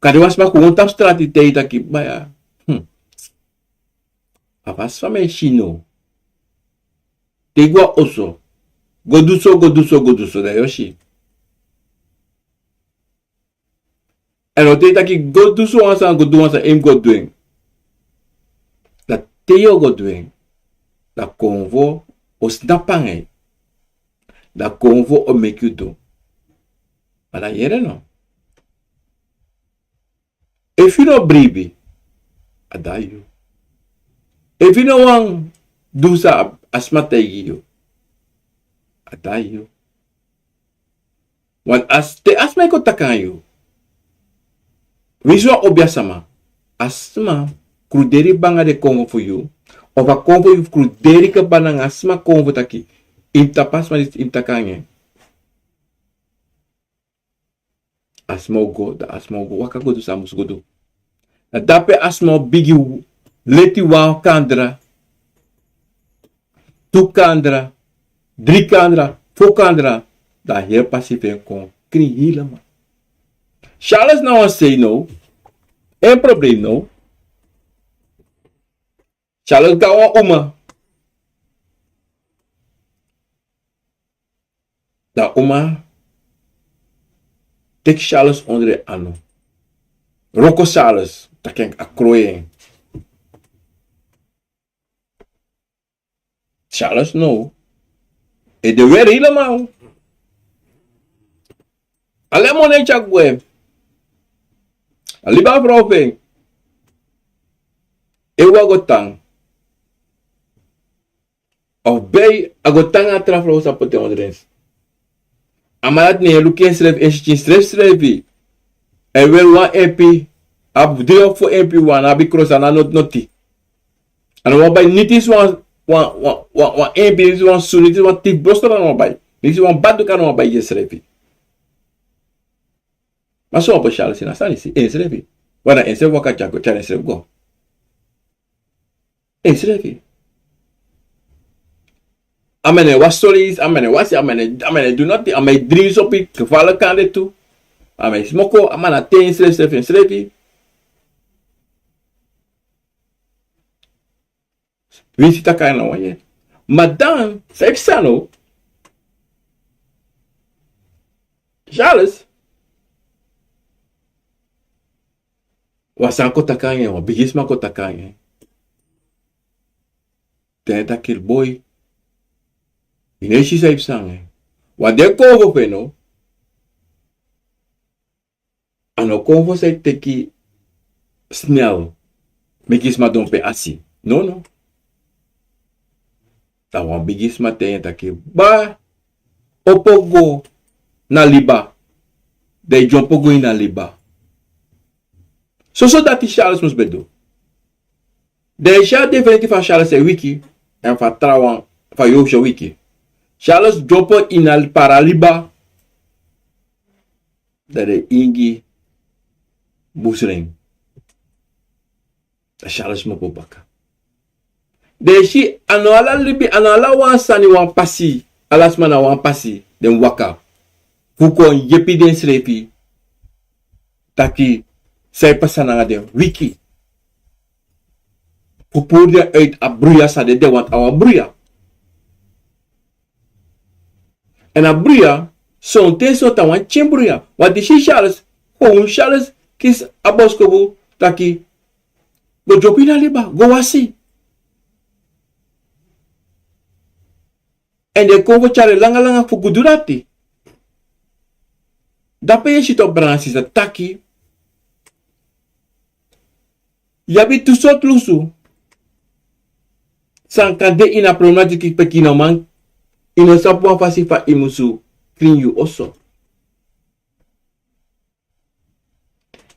Kande wan sma kon tapu strati taigi yu taki baya. Hmm. A fasi fa mi e si no. Te yu go a oso. Go du so, go du so, go du so, dan yu o si. Èn o taigi yu taki go du so wan sani, go du wan sani, en go du en. Dan te yu o go du en, dan konfo o snapu nanga yu. Dan konfo o meki yu du. Ma dan yere no. Efu yu no bribi, a de na yu. Efu yu no wani du san a sma taigi yu, a de na yu. Want a s-, te a sma e kon taki nanga yu, winsi wan obiasma, a sma kruderi bun nanga den konfo fu yu, of a konfo fu yu kruderi kaba nanga a sma konfo taki, yu mus tapu a sma disi, yu mus taki nanga en. A sma o go, dan a sma o go waka go du san a mus go du. Na dape a sma o bigin leti wan kandra, tu kandra, dri kandra, fo kandra, dan a heri pasi fu en kon krin helemaal. Charles na wan sei now, en problem now. Charles go na wan uma. Dan a uma teki Charles ondro en anu. Wroko Charles, taki en a kroi en. Charles now e de weri helemaal. Ala en moni e tyari gwe. A libi a frow fu en. Efu a go tan. Of bij a go tan nanga a tra frow san poti en ondro en. A man dati no e luku ensrefi, en skin srefsrefi. A e weri wan empi, abi dri of fo empi, wan abi krosi, a no abi noti noti. A no wani bai niti wan, wan, wan, wan, wan empi, niti wan su, niti wan tifi brostra a no wani bai. Niti wan badduku a no wani bai gi ensrefi. Ma so wan poti Charles ini a sani disi, ensrefi. Wan na ensrefi waka tyari go, tyari ensrefi go. Ensrefi. A man no e wasi solis, a man no e wasi, a man no e, a man no e du noti, a man e dringi sopi, gevaarlijk kande tu. A man e smoko, a man na te ensrefi, srefi, ensrefi. Winsi taki a no wani yere. Ma dan, san e psa now? Charles. Wan sani kon taki nanga en, wan bigisma kon taki nanga en. Te a taki: Boi, yu no e si san e psa nanga en. Wan den konfo fu en no. A no konfo san e teki snel, meki sma don pe asi. No, no. Dan wan bigisma taigi en taki: Ba, opo go na liba. Dan yu dyompo go ini a liba. Soso dati Charles mus ben du. Dan yu si a diferenti fu a Charles e wiki, èn fu a trawan, fu a Yosha wiki. Charles dyompo ini a paraliba. Dan den ingi busren. Dan Charles kmopo baka. Dan yu si, a no ala libi, a no ala wan sani wan pasi, ala sma na wan pasi den waka fu kon yepi densrefi taki san e pasa nanga den wiki. Fu puru den uit a bruya san den de, want a wan bruya. Èn a bruya, sonten so tan wan pikin bruya. Want yu si Charles, kon Charles kisi a boskopu taki: Go dyompo ini a liba, go wasi. Èn den kon fu tyari en langa langa fu go du dati. Dape yu e si tu, brada nanga sisa, taki yu abi tu sortu lusu san kan de ini a problematiki, pe yu no man, yu no sabi wan fasi fa yu musu krin yu oso.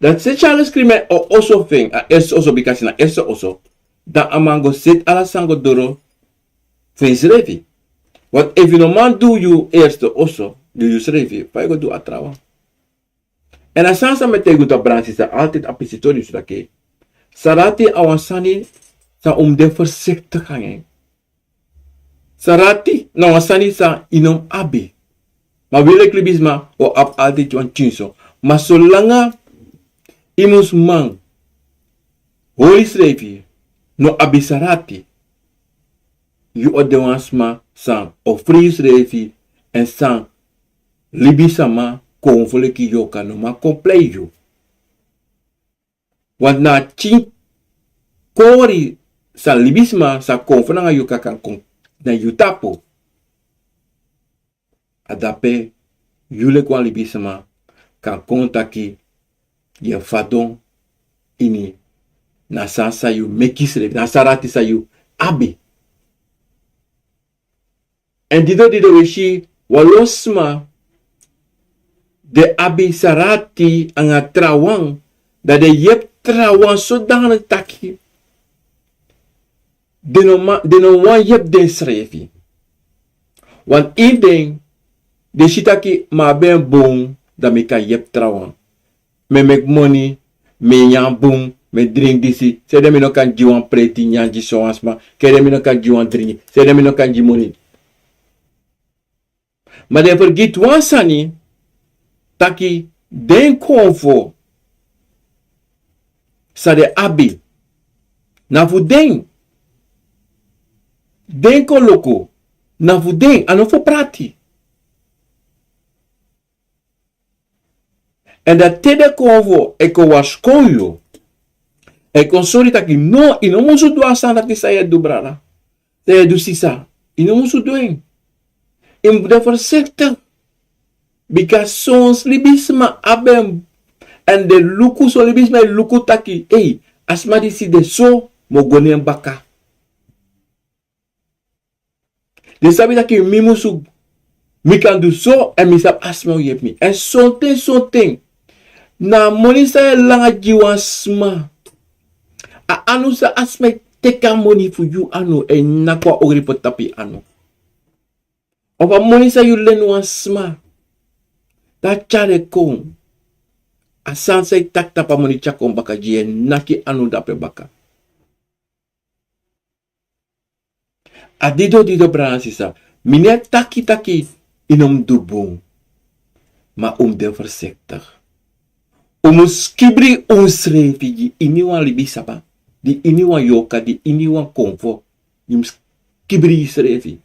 Dan te Charles krin en oso fu en, a erste oso, bika a si na erste oso, dan a man go seti ala sani go doro fu ensrefi. Want efu yu no man du yu erste oso, du yusrefi, fa yu go du a trawan? Èn a sani san mi e taigi unu, brada nanga sisa, altijd a pisitori disi taki sarati a wan sani san un mus de voorzichtig nanga en. Sarati na wan sani san yu no mus abi. Ma wi leki libisma, un o abi altijd wan pikinso. Ma solanga yu mus man hori yusrefi, no abi sarati, yu o de wan sma san o fri yusrefi, èn san libisma kon fu leki yoka no man kon plei yu. Want na a pikin kori san libisma sa kon fu nanga yu kan, kan kon na yu tapu. A dape yu leki wan libisma kan kon taki yu e fadon ini na sani san yu meki yusrefi, na sarati san yu abi. Èn dido dido wi e si wan lo sma den abi sarati nanga trawan, dan den yepi trawan sodanig taki den no man, den no wani yepi densrefi. Want efu den, den si taki mi abi en bun, dan mi kan yepi trawan. Mi e meki moni, mi e nyan bun, mi e dringi disi. Sanede mi no kan gi wan preti nyanyan gi sowan sma? Sanede mi no kan gi wan dringi? Sanede mi no kan gi moni? Ma den fergiti wan sani, taki den konfo san den abi, na fu den. Den koloku na fu den, a no fu prati. Èn dan te den konfo e kon warskow yu, e kon sori taki no, yu no musu du a sani dati san yu e du, brada, san yu e du, sisa, yu no musu du en. Yu mus de voorzichtig. Bika son libisma abi en, Èn den luku, son libisma e luku taki, ei, a sma disi de so, mi o go na en baka. Den sabi taki mi musu, mi kan du so, èn mi sabi a sma o yepi mi. Èn sonten, sonten, na a moni san e langa gi wan sma. A anu san a sma e teki a moni fu yu anu, e naki wan ogri poti tapu yu anu. Of a moni san yu leni wan sma, dan a tyari en kon. A sani san yu taki tapu a moni tyari kon baka gi yu, e naki yu anu dape baka. A didon, didon, brada nanga sisa. Mi no e taki taki yu no mus du bun. Ma un mus de voorzichtig. Un mus kibri unsrefi, di iniwan libisma, di iniwan yorka, di iniwan konfo. Yu mus kibri yusrefi.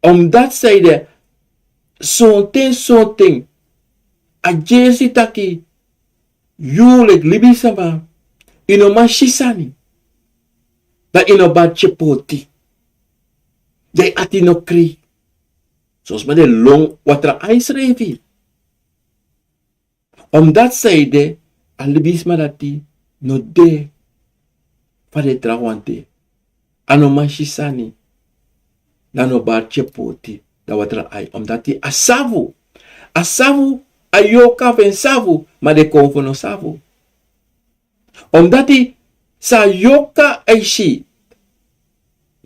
Omdat san ede, sonten, sonten, a dyesi taki yu leki libisma, yu no man si sani. Dan yu no bari tyepoti. Dan yu ati no krei. Son sma de lon watra ai srefi. Omdat san ede, a libisma dati no de fa den trawan de. A no man si sani. Dan a no bari tyepoti, dan watra ai. Omdat a safu. A safu, a yorka fu en safu, ma den konfo no safu. Omdat san a yorka e si,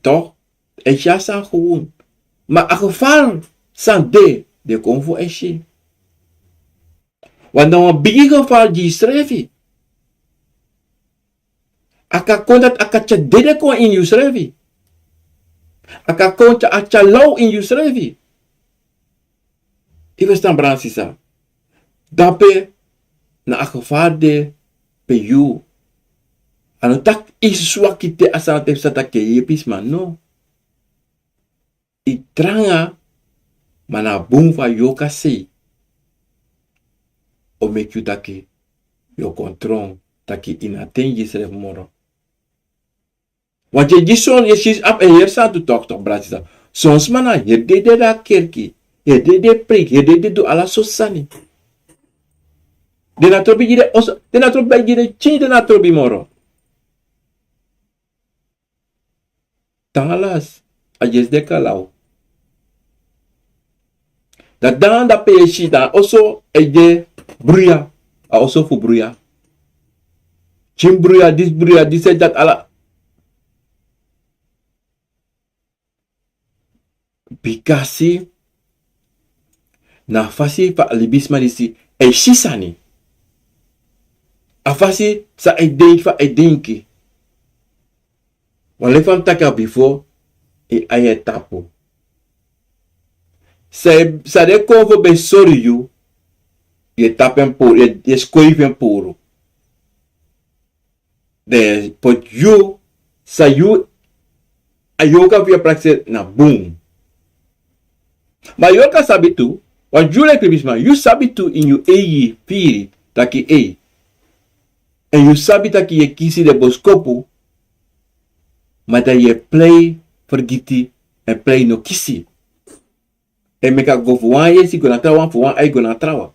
toch, e si a sani gewoon. Ma a gevaar san de, den konfo e si. Want na wan bigi gevaar gi yusrefi. A kan kon dati a kan tyari dede kon ini yusrefi. A kan kon tyari, a tyari law ini yusrefi. Yu ferstan, brada nanga sisa? Dape na a gevaar de pe yu. A no taki yu swaki te a sani te fu sa taki yu e yepi sma, no. Yu tranga, ma na a bun fu a yorka sei o meki yu taki yu o kon tron, taki yu no e atengi yusrefi moro. Want yu e gi son, yu e si, a e heri san tu tok tok, brada nanga sisa. Son sma na heri dei de na kerki, heri dei de preiki, heri dei de du ala sortu sani. Den no trobi gi den oso, den no trobi gi den tyin, den no trobi moro. Tan alas, a dyesi de kalaw. Dan dan dape yu e si dan a oso e de bruya, a oso fu bruya. Tyin bruya, disi bruya, disi dati ala. Bikasi na a fasi fa a libisma disi e si sani. A fasi san a e denki, fa a e denki. Wan leki fa mi taki a bifo, yu ai e tapu. San, san den konfo ben sori yu, yu e tapu en puru, yu e, yu e skoifi en puru. Den poti yu, san yu, a yorka fu yu e prakseri na bun. Ma a yorka sabi tu, want yu leki libisma, yu sabi tu ini yu eigi firi taki ei. Èn yu sabi taki yu e kisi den boskopu, ma dan yu e prei fergiti, èn prei no kisi. Èn meki a go fu wan yesi go na trawan, fu wan ai go na trawan.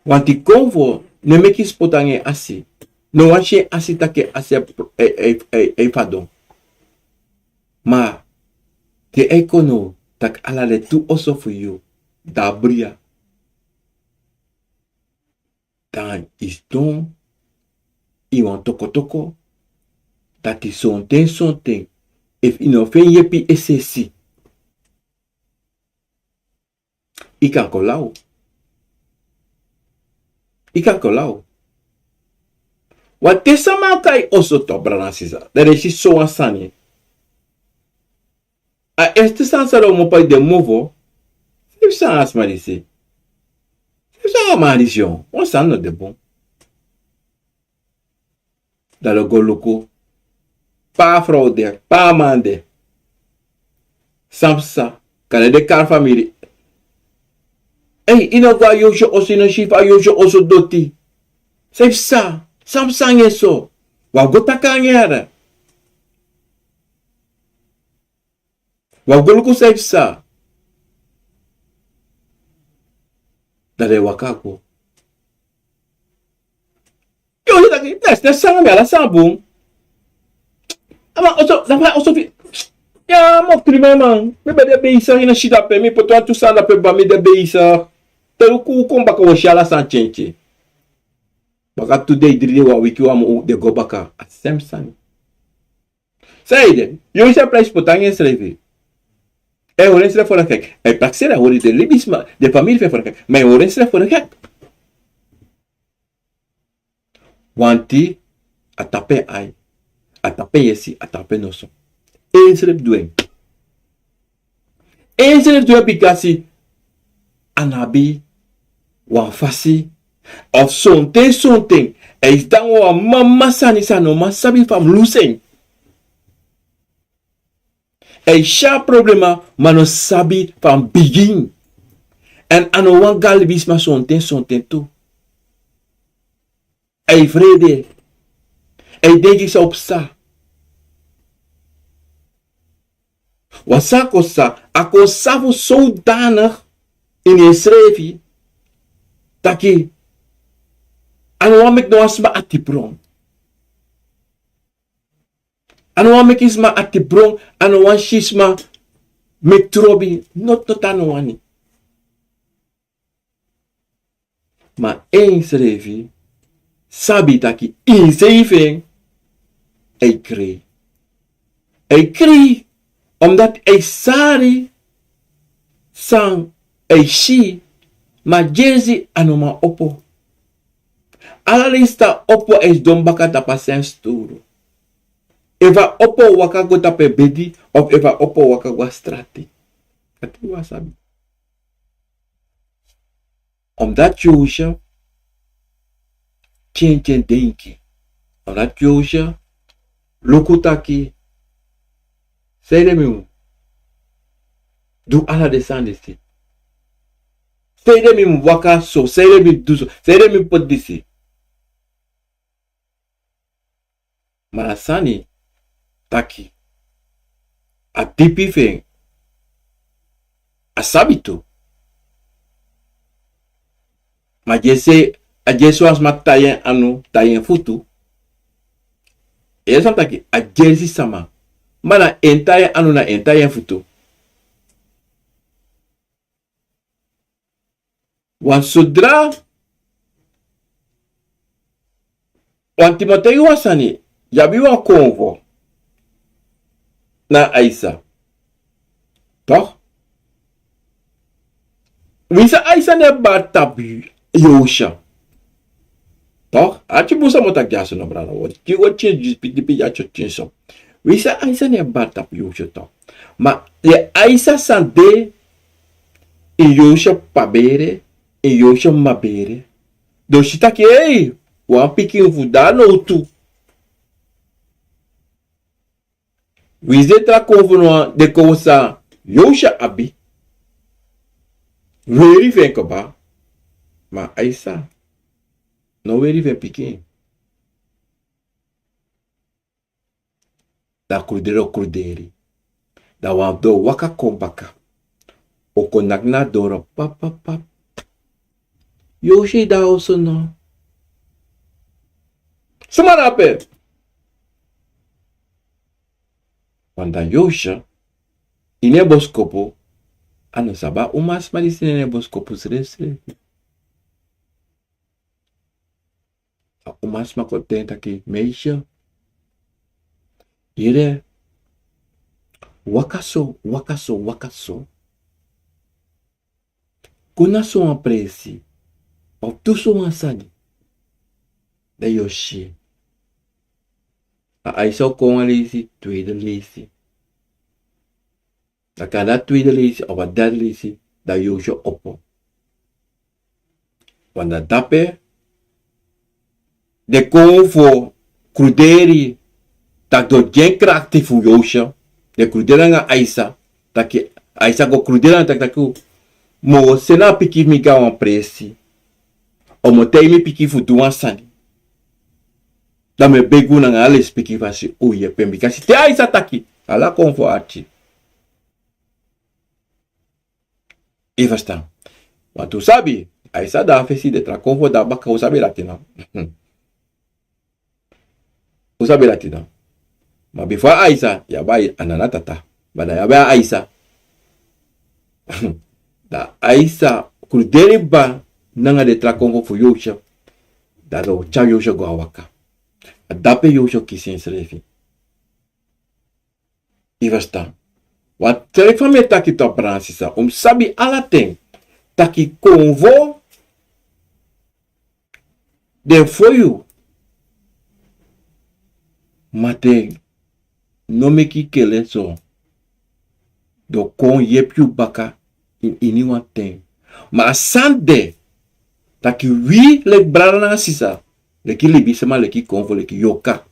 Want yu konfo no e meki spotu nanga en asi. No wani si en asi taki en asi e, e, e, e, e fadon. Ma te a e kon now taki ala den tu oso fu yu de bruya, dan yu sidon ini wan tokotoko, dati sonten sonten, efu yu no feni yepi esi esi, yu kan kon law. Yu kan kon law. Want te sama o kon na yu oso tok, brada nanga sisa, dan den si sowan sani. A eerste sani san den o mopo na den mofo, san yu psa nanga a sma disi? San yu psa nanga a man disi? Wan sani no de bun. Dan den o go luku pe a frow de, pe a man de. San psa? Kande den kari famiri. Ei, yu no go na yu yusri oso, yu no si fa yu yusri oso doti. San yu psa? San psa nanga en so? Wi o go taki nanga en. Wi o go luku san yu psa. Dan den waka go. Yu o si taki, yes, den sani mi ala sani bun. A man oso, dan fa oso fi. Ya, mi o kri mi man. Mi ben de bezig, ini a si dape, mi poti wantu sani dape, mi ben de bezig. Te yu kon, kon baka, wi o si ala sani tyentye. Baka tu dei, dri dei, wan wiki, wan mun, den go baka. A sem sani. San ede, yu o si a prijs poti nanga ensrefi. A e hori ensrefi fu na kek. A e prakseri, a hori den libisma, den famiri fu en fu na kek. Ma a e hori ensrefi fu na kek. Wanti a tapu en ai, a tapu en yesi, a tapu en noso. Ensrefi du en. Ensrefi du en, bikasi a no abi wan fasi, of sonten, sonten a e sidon nanga wan mama sani san a no man sabi fa a mus lusu en. A e si a problema, ma a no sabi fa a mus bigin. Èn a no wani go na libisma sonten, sonten tu. A e frede. A e denki san o psa. Wan sani kon psa, a kon safu zodanig ini ensrefi taki a no wani meki no wan sma ati bron. A no wani meki sma ati bron, a no wani si sma meki trobi, not, not a no wani. Ma ensrefi sabi taki ini sei fu en a e krei. A e krei, omdat a e sari san a e si, ma gersi a no man opo. Ala leisi san a opo, a e sidon baka tapu a sen sturu. Efu a opo waka go tapu en bedi, of efu a opo waka go na strati. Dati wi á sabi. Omdat Yosha tyentyen denki. Omdat Yosha luku taki, sanede mi mu du ala den sani disi? Sanede mi mu waka so? Sanede mi mu du so? Sanede mi mu poti disi? Ma a sani taki, a dipi fu en, a sabi tu. Ma gersi, a gersi wan sma tai en anu, tai en futu. Yu sabi taki a gersi sama. Ma na en tai en anu, na en tai en futu. Wan sodra, wan Timotei wan sani, yu abi wan konfo na Aisa. Toch? Winsi Aisa no e bari tapu Yosha. Toch? A tyari bun san mi o taki dyaso, no brada. Wi o tyari dyaso, piki piki a tyari tyari so. Winsi Aisa no e bari tapu Yosha, toch? Ma den Aisa san de ini Yosha p'pa bere, ini Yosha m'ma bere, den o si taki, ei, wan pikin fu de na nowtu. Winsi den tra konfo, no wan, den konfo san Yosha abi, weri fu en kaba. Ma Aisa no weri fu en pikin. Dan kruderi o kruderi. Dan wan doro waka kon baka. O kon naki na doro, pap, pap, pap. Yosha de na oso no? Suma de ape? Want dan Yosha, ini en boskopu, a no sabi a umasma disi na en boskopu srefsrefi. A umasma kon taigi en taki, meisje, yere, waka so, waka so, waka so. Go na sowan presi, of du sowan sani, dan yu o si. A Aisa o kon wan leisi, tweede leisi. Dan kande a tweede leisi of a derde leisi, dan Yosha opo. Want dan dape den konfo kruderi, taki den o gi en krakti fu Yosha. Den kruderi nanga Aisa, taki, Aisa go kruderi nanga taki, taki, mi o seni a pikin fu mi go na wan presi, o mu taigi mi pikin fu du wan sani. Dan mi e begi unu nanga ala lesipeki fasi, un yepi en, bikasi te Aisa taki, ala konfo arki. Yu e ferstan? Want un sabi, Aisa de a fesi, den tra konfo de a baka, un sabi dati no? Un sabi dati no? Ma bifo a Aisa, yu abi a Nana Tata. Ma dan yu abi a Aisa. Dan Aisa kruderi baka nanga den tra konfo fu Yosef. Dan den o tyari Yosef go a waka. A dape Yosef kisi ensrefi. Yu ferstan? Wan tra fa mi e taki tu, a brada nanga sisa, un mus sabi ala ten taki konfo den fo yu, ma den no meki kele so. Den o kon yepi yu baka ini wan ten. Ma a sani de taki wi leki brada nanga sisa, leki libisma, leki konfo, leki yorka,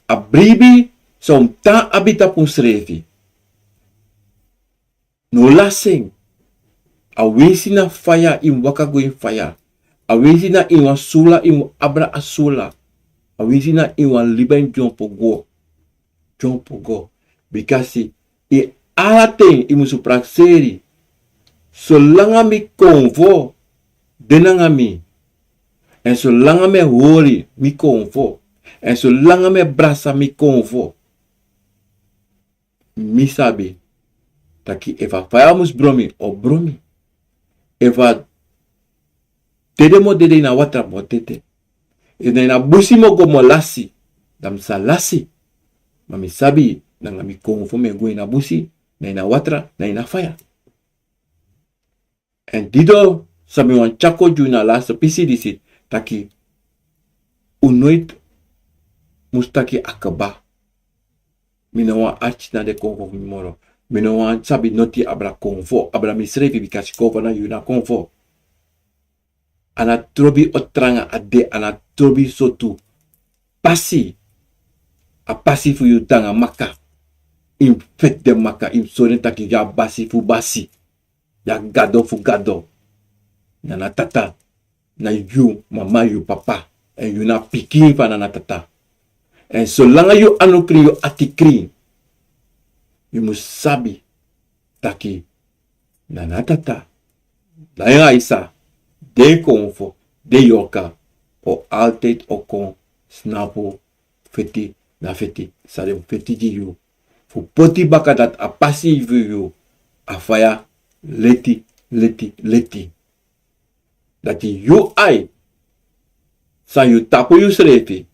a bribi san un tan abi tapu unsrefi. No lasi en. Awinsi na faya yu mus waka go ini faya. Awinsi na ini wan sula yu mus abra a sula. Awinsi na ini wan liba yu mus dyompo go. Dyompo go. Bikasi ini ala ten yu musu prakseri. Solanga mi konfo de nanga mi, èn solanga mi e hori mi konfo, èn solanga mi e brasa mi konfo, mi sabi taki efu a faya mus bron mi, o bron mi. Efu a dede, mi o dede ini a watra, mi o dede. Efu na ini a busi mi o go, mi o lasi, dan mi sa lasi. Ma mi sabi nanga mi konfo mi e go ini a busi, na ini a watra, na ini a faya. Èn dati san mi wani tyari kon gi unu na a laste pisi disi, taki un noiti mus taki a kaba. Mi no wani arki na den konfo fu mi moro. Mi no wani sabi noti abra konfo, abra misrefi, bikasi konfo na yu na konfo. A no trobi o tranga a de, a no trobi sortu pasi. A pasi fu yu de nanga maka. Yu mus feti den maka, yu mus sori den taki yu a basi fu basi. Yu a gado fu gado. Nana Tata na yu mama, yu papa. Èn yu na pikin fu a Nana Tata. Èn solanga yu anu krin, yu ati krin, yu mus sabi taki Nana Tata, na yu Aisa, den konfo, den yorka, o altijd o kon snapu feti na feti san den feti gi yu. Fu poti baka dati a pasi fu yu a faya leti, leti, leti. Dati yu ai, san yu tapu yusrefi,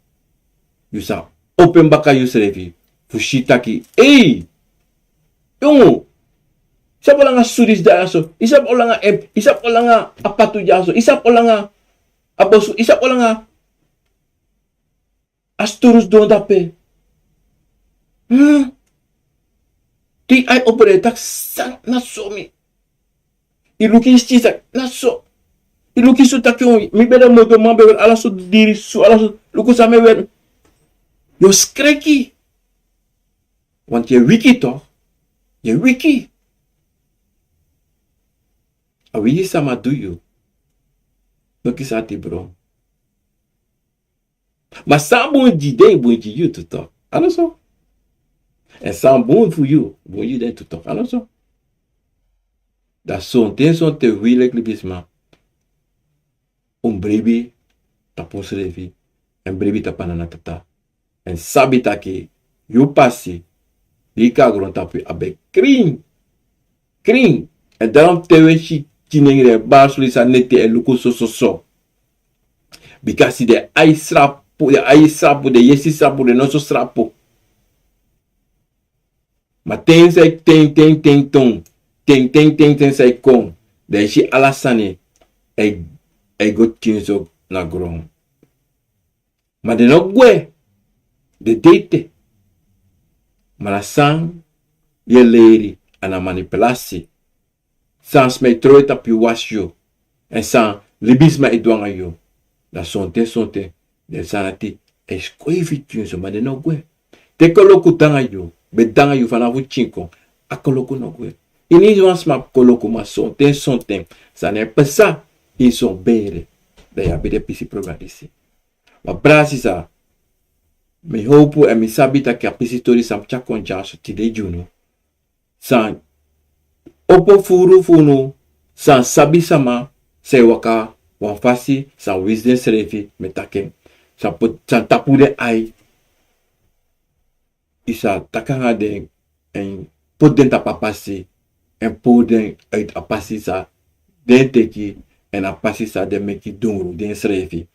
yu sa opo en baka yusrefi fu si taki, ei, yongu, yu sabi olanga sudis dyaso, yu sabi olanga empi, yu sabi olanga apatu dyaso, yu sabi olanga abosu, yu sabi olanga a sturus don dape. Hmm. Te yu ai opo, dan yu taki san na so mi. Yu luku yu skin, san na so. Yu luku yu su, taki mi ben de modo, man ben weri ala sortu diri su, ala sortu, luku san mi e weri. Yu o skreki. Want yu e wiki toch. Yu e wiki. A wiki sama du yu. No kisi ati bron. Ma san bun gi den, bun gi yu tu toch. A no so? Èn san bun fu yu, bun gi den tu toch. A no so? Dan sonten, sonten wi leki libisma, un bribi tapu unsrefi, èn bribi tapu a Nana Tata. Èn sabi taki yu pasi, di yu kon na grontapu, a ben krin. Krin. Èn daarom te wi e si kinengre e bari suli san neti e luku so, so, so. Bikasi den ai srapu, den ai srapu, den yesi srapu, den noso srapu. Ma ten san yu, ten, ten, ten, ton, ten, ten, ten, ten san yu kon, dan yu si ala sani e, e go pikinso na gron. Ma den no gwe, den de ete. Ma na san yu e leri, a na manipulasi. San sma e trowe tapu yu wasi yu. Èn san libisma e du nanga yu. Dan sonten, sonten den sani dati e skoifi pikinso, ma den no gwe. Te koloku de nanga yu, ben de nanga yu fanafu pikin kon, a koloku no gwe. Yu no si wan sma koloku, ma sonten, sonten sani e pasa ini son bere. Dan yu abi den pisi problema disi. Ma brada, sisa, mi howpu èn mi sabi taki a pisi tori san mi tyari kon dyaso tide gi unu, san opo furu fu unu, san sabi sama, san e waka wan fasi, san winsi densrefi mi e taki en, san poti, san tapu den ai, yu sa taki nanga den, èn poti den tapu a pasi, èn puru den uiti a pasi san den teki, èn a pasi san den meki dungru densrefi.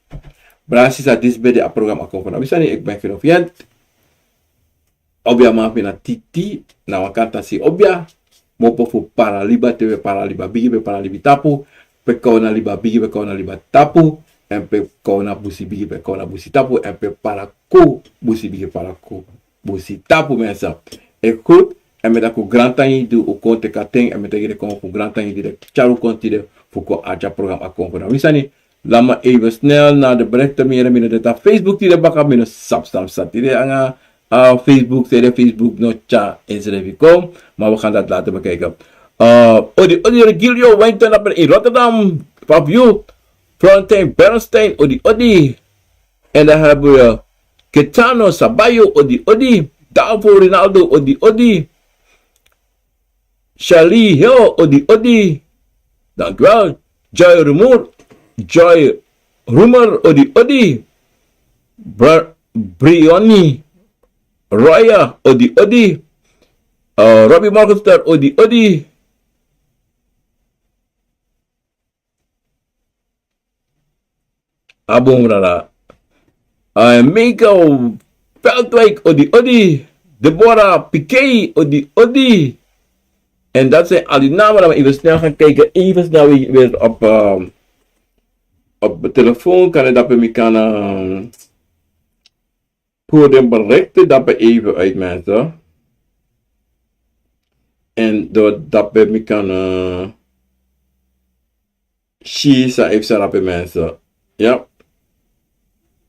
Brada, sisa, disi ben de a program Akomfo Na Wi Sani, eki ben fino fienti. Obia man fu mi na Titi, na wan kantasi obia. Mopo fu Paraliba, te wi e Paraliba bigi, wi e Paraliba tapu, pe Kawna Liba bigi, pe Kawna Liba tapu, èn pe Kawna Busi bigi, pe Kawna Busi tapu, èn pe Paraku Busi bigi, Paraku Busi tapu, mensen. E goed, èn mi e taki un grantangi di un kon teki a ten, èn mi e taki den kon fu grantangi di den tyari un kon tide fu kon arki a program Akomfo Na Wi Sani. Laat me even snel naar de berichten. Mi no de Facebook tide baka, mi no sabi san psa tide nanga, uh, Facebook, tide Facebook no tyari ensrefi kon. Maar we gaan dat later bekijken. Uh, odi, odi Regilio Wellington, dape in Rotterdam. Fabio, Florentijn Bernstein, odi, odi. En dan hebben we Ketano Sabayo, odi, odi. Davo Rinaldo, odi, odi. Charlie Hill, odi, odi. Dankjewel. Joy Rumor, Joy Rumor, odi, odi. Br-, Brioni Roya, odi, odi. Uh, Robbie Morgenster, odi, odi. A bun, brada. Uh, Michael Veldwijk, odi, odi. Deborah Pikei, odi, odi. En dat zijn al die namen. Dan even snel gaan kijken. Even snel weer, weer op, ehm, op de telefoon. Kan het dat bij mij kan, ehm, voor de berichten dat bij even uit, mensen. En door dat bij mij kan, eh, si san efu san dape, mensen. Ja.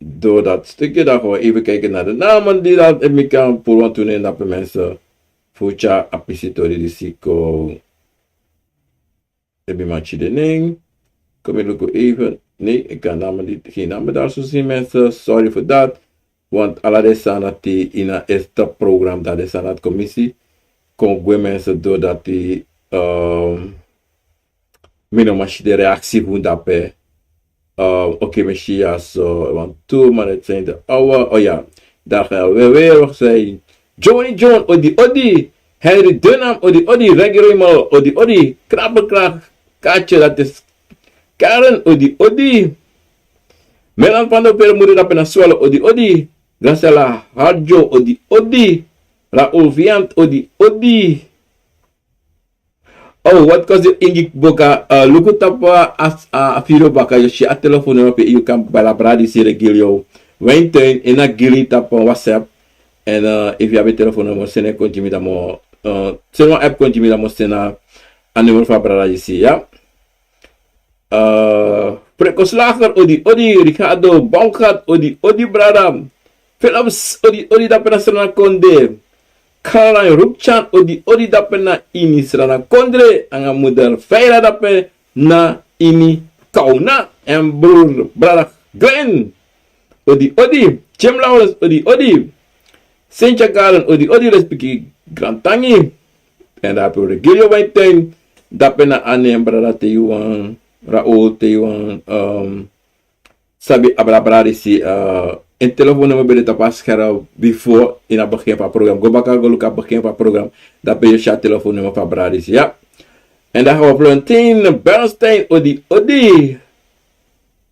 Door dat stukje dan gewoon even kijken naar de namen die dat in mi kan puru wan tu nen dape, mensen. Fucha a pisi tori disi kon. Ebi match de nen. Kom mi luku even. Nee, ik kan namen niet, geen namen daar zo zien, mensen. Sorry voor dat. Want ala den sani dati ini a eerste program, dan den sani dati kon misi. Kon gwe, mensen, doordat die, ehm, mi no man si den reactie fu un dape. Ehm, oké, mi si ya so, want tu, maar het zijn de oude. Oh ja, daar gaan we weer. We zijn Johnny John, odi, odi. Henry Dunham, odi, odi. Reggie Raymond, odi, odi. Krabbelkracht, Kaatje, dat is Karen, odi, odi. Melan van der Veer, moeder dape na Zwolle, odi, odi. Graciela Harjo, odi, odi. Raoul Viant, odi, odi. Oh, wat kosi Ingi Boka, eh, luku tapu a, a, a firo baka, yu si a telefoonnummer pe yu kan bel a brada disi Regilio Wellington, ini a gili tapu WhatsApp. En, eh, efu yu abi telefoonnummer, seni en kon gi mi dan mi o, eh, seni wan app kon gi mi dan mi o seni a nummer fu a brada disi, ya. Eh, Freko Slager, odi, odi. Ricardo Baumgart, odi, odi, brada. Philips, odi, odi, dape na Sranakonde. Caroline Rukchan, odi, odi, dape na ini Sranakondre. Nanga moeder Feira dape na ini Kauna. En broer, brada Glenn, odi, odi. Jim Lawrence, odi, odi. Cynthia Galen, odi, odi, respeki, grantangi. En dape Regilio Wellington, dape na a nen, brada, te yu wani, Raoul, te yu wani, ehm, sabi a brada disi, eh, en telefoonnummer ben de tapu a scherm before, ini a begin fu a program. Go baka go luku a begin fu a program. Dape yu si a telefoonnummer fu a brada disi, ya. En dan gaan we Florentine Bernstein, odi, odi.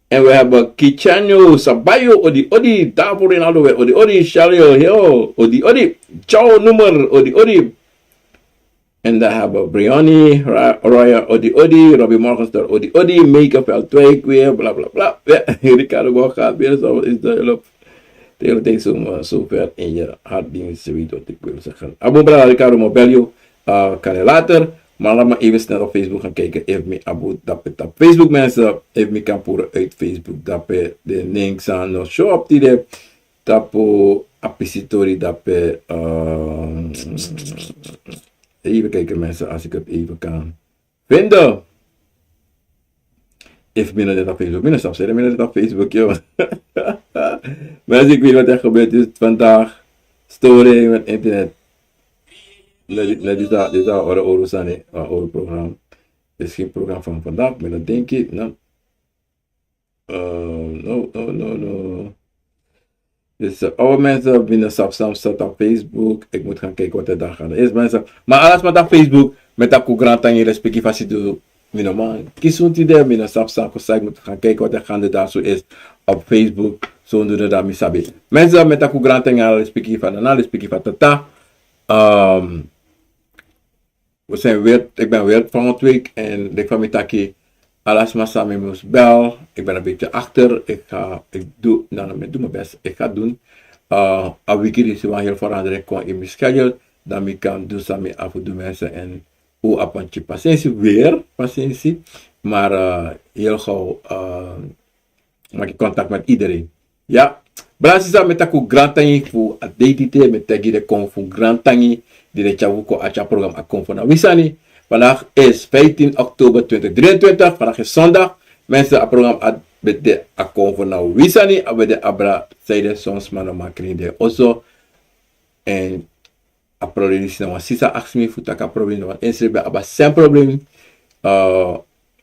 En we hebben Kichanyo Sabayo, odi, odi. Davo Rinaldo weer, odi, odi. Shario Hill, odi, odi. Ciao Nummer, odi, odi. En dan hebben we Brioni Ra-, Roya, odi, odi. Robbie Morgenster, odi, odi. Meike Veldwijk weer, bla, bla, bla. Ja, Ricardo Borja, weer zo is de hulp. Tegen deze zomer zover in je hart dingen, zoiets wat ik wil zeggen. A bun, brada Ricardo, mi o bel yu, eh, kan je later. Maar laat me even snel op Facebook gaan kijken. Efu mi abi dape tapu Facebook, mensen. Efu mi kan puru uit Facebook dape den nen san no show up tide. Tapu a pisi tori dape, eh, even kijken, mensen, als ik het even kan vinden. Efu mi no de tapu Facebook, mi no sabi san mi no de tapu Facebook, yo. Mensen, ik weet wat er gebeurd is vandaag. Storing met internet. Nee, dit, nee, dit is, dit is een oro, oro sani, een oro program. Dit is geen programma van vandaag, maar dat denk ik. No, uh, no, no, no, no. Dus uh, alle mensen, mi no sabi san staat op Facebook. Ik moet gaan kijken wat er daar gaande is, mensen. Maar alles wat op Facebook, met dat koe grantangi respectief als je doet, mi no man. Kies un tide, mi no sabi san kon sa, ik moet gaan kijken wat er gaande daar zo is op Facebook. Zodoende dat mi sabi. Mensen, met dat koe grantangi respectief van, na respectief van tata. Um, we zijn weer, ik ben weer volgende week en ik van mi taki, alles maar samen moest bel. Ik ben een beetje achter. Ik ga, ik doe, nou, ik doe mijn best. Ik ga doen. Uh, a wiki is wel heel verandering kon in mijn schedule. Dan ik kan doen samen af en toe mensen en hoe apantje patiëntie weer, patiëntie. Maar uh, heel gauw uh, maak ik contact met iedereen. Ya, brada sisa, mi e taki un grantangi fu a dei tide, mi e taigi den kon fu grantangi di den tyari fu kon a tyari program Akomfo na wi sani. Vandaag is vijftien oktober twintig drieëntwintig, vandaag is zondag. Mensen, a program a ben de Akomfo na wi sani, a ben de abra, sei den son sma no makrin de oso. En a problem disi na wan sisa aksi mi fu taki a problem na wan ensrefi ben abi a sen problem. Uh,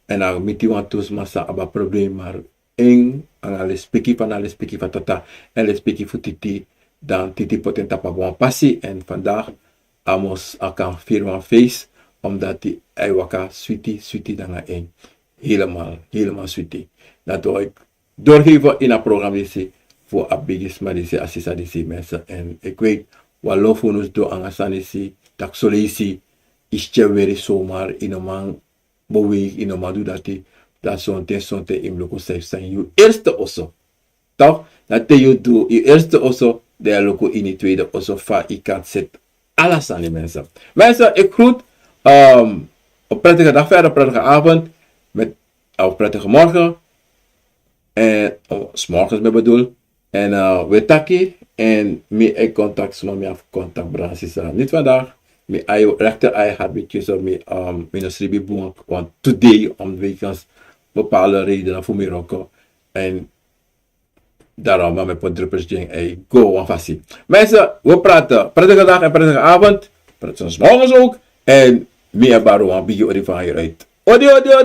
en a miti wan tu sma sa abi a problem, maar en anga lespeki fa na lespeki fa tata en lespeki fu titi, dan titi poti en tapu a wan pasi en vandaag a mus a kan firi wan feest, omdat a e waka switi switi nanga en. Helemaal, helemaal switi. Dati wou ik doorgeven in a program disi fu a bigisma disi, a sisa disi, mensen. En ik weet, wan lo fu unu sidon anga sani disi, taki soleisi, yu si tyari weri zomaar, yu no man beweeg, yu no man du dati, dan sonten, sonten yu mus luku san yu san yu eerste oso. Toch? Dan te yu du yu eerste oso, dan yu luku ini tweede oso fa yu kan seti ala sani, mensen. Mensen, ik groet, um, een prettige dag verder, een prettige avond, met, of prettige morgen. En, oh, 's morgens, mi bedoel. En uh, we taki, en mi e contact sma, mi abi contact, brada sisa. Niet vandaag, mi ai, rechter ai had mi kies op mi, um, mi no sribi bun, want today, omwekens bepaalde redenen fu mi roko. En daarom, maar mi poti druppels ding, ei, go wan fasi. Mensen, we praten. Prettige dag en prettige avond. Praten 's morgens ook. En mi e bari wan bigi odi van hieruit. Odi, odi, odi.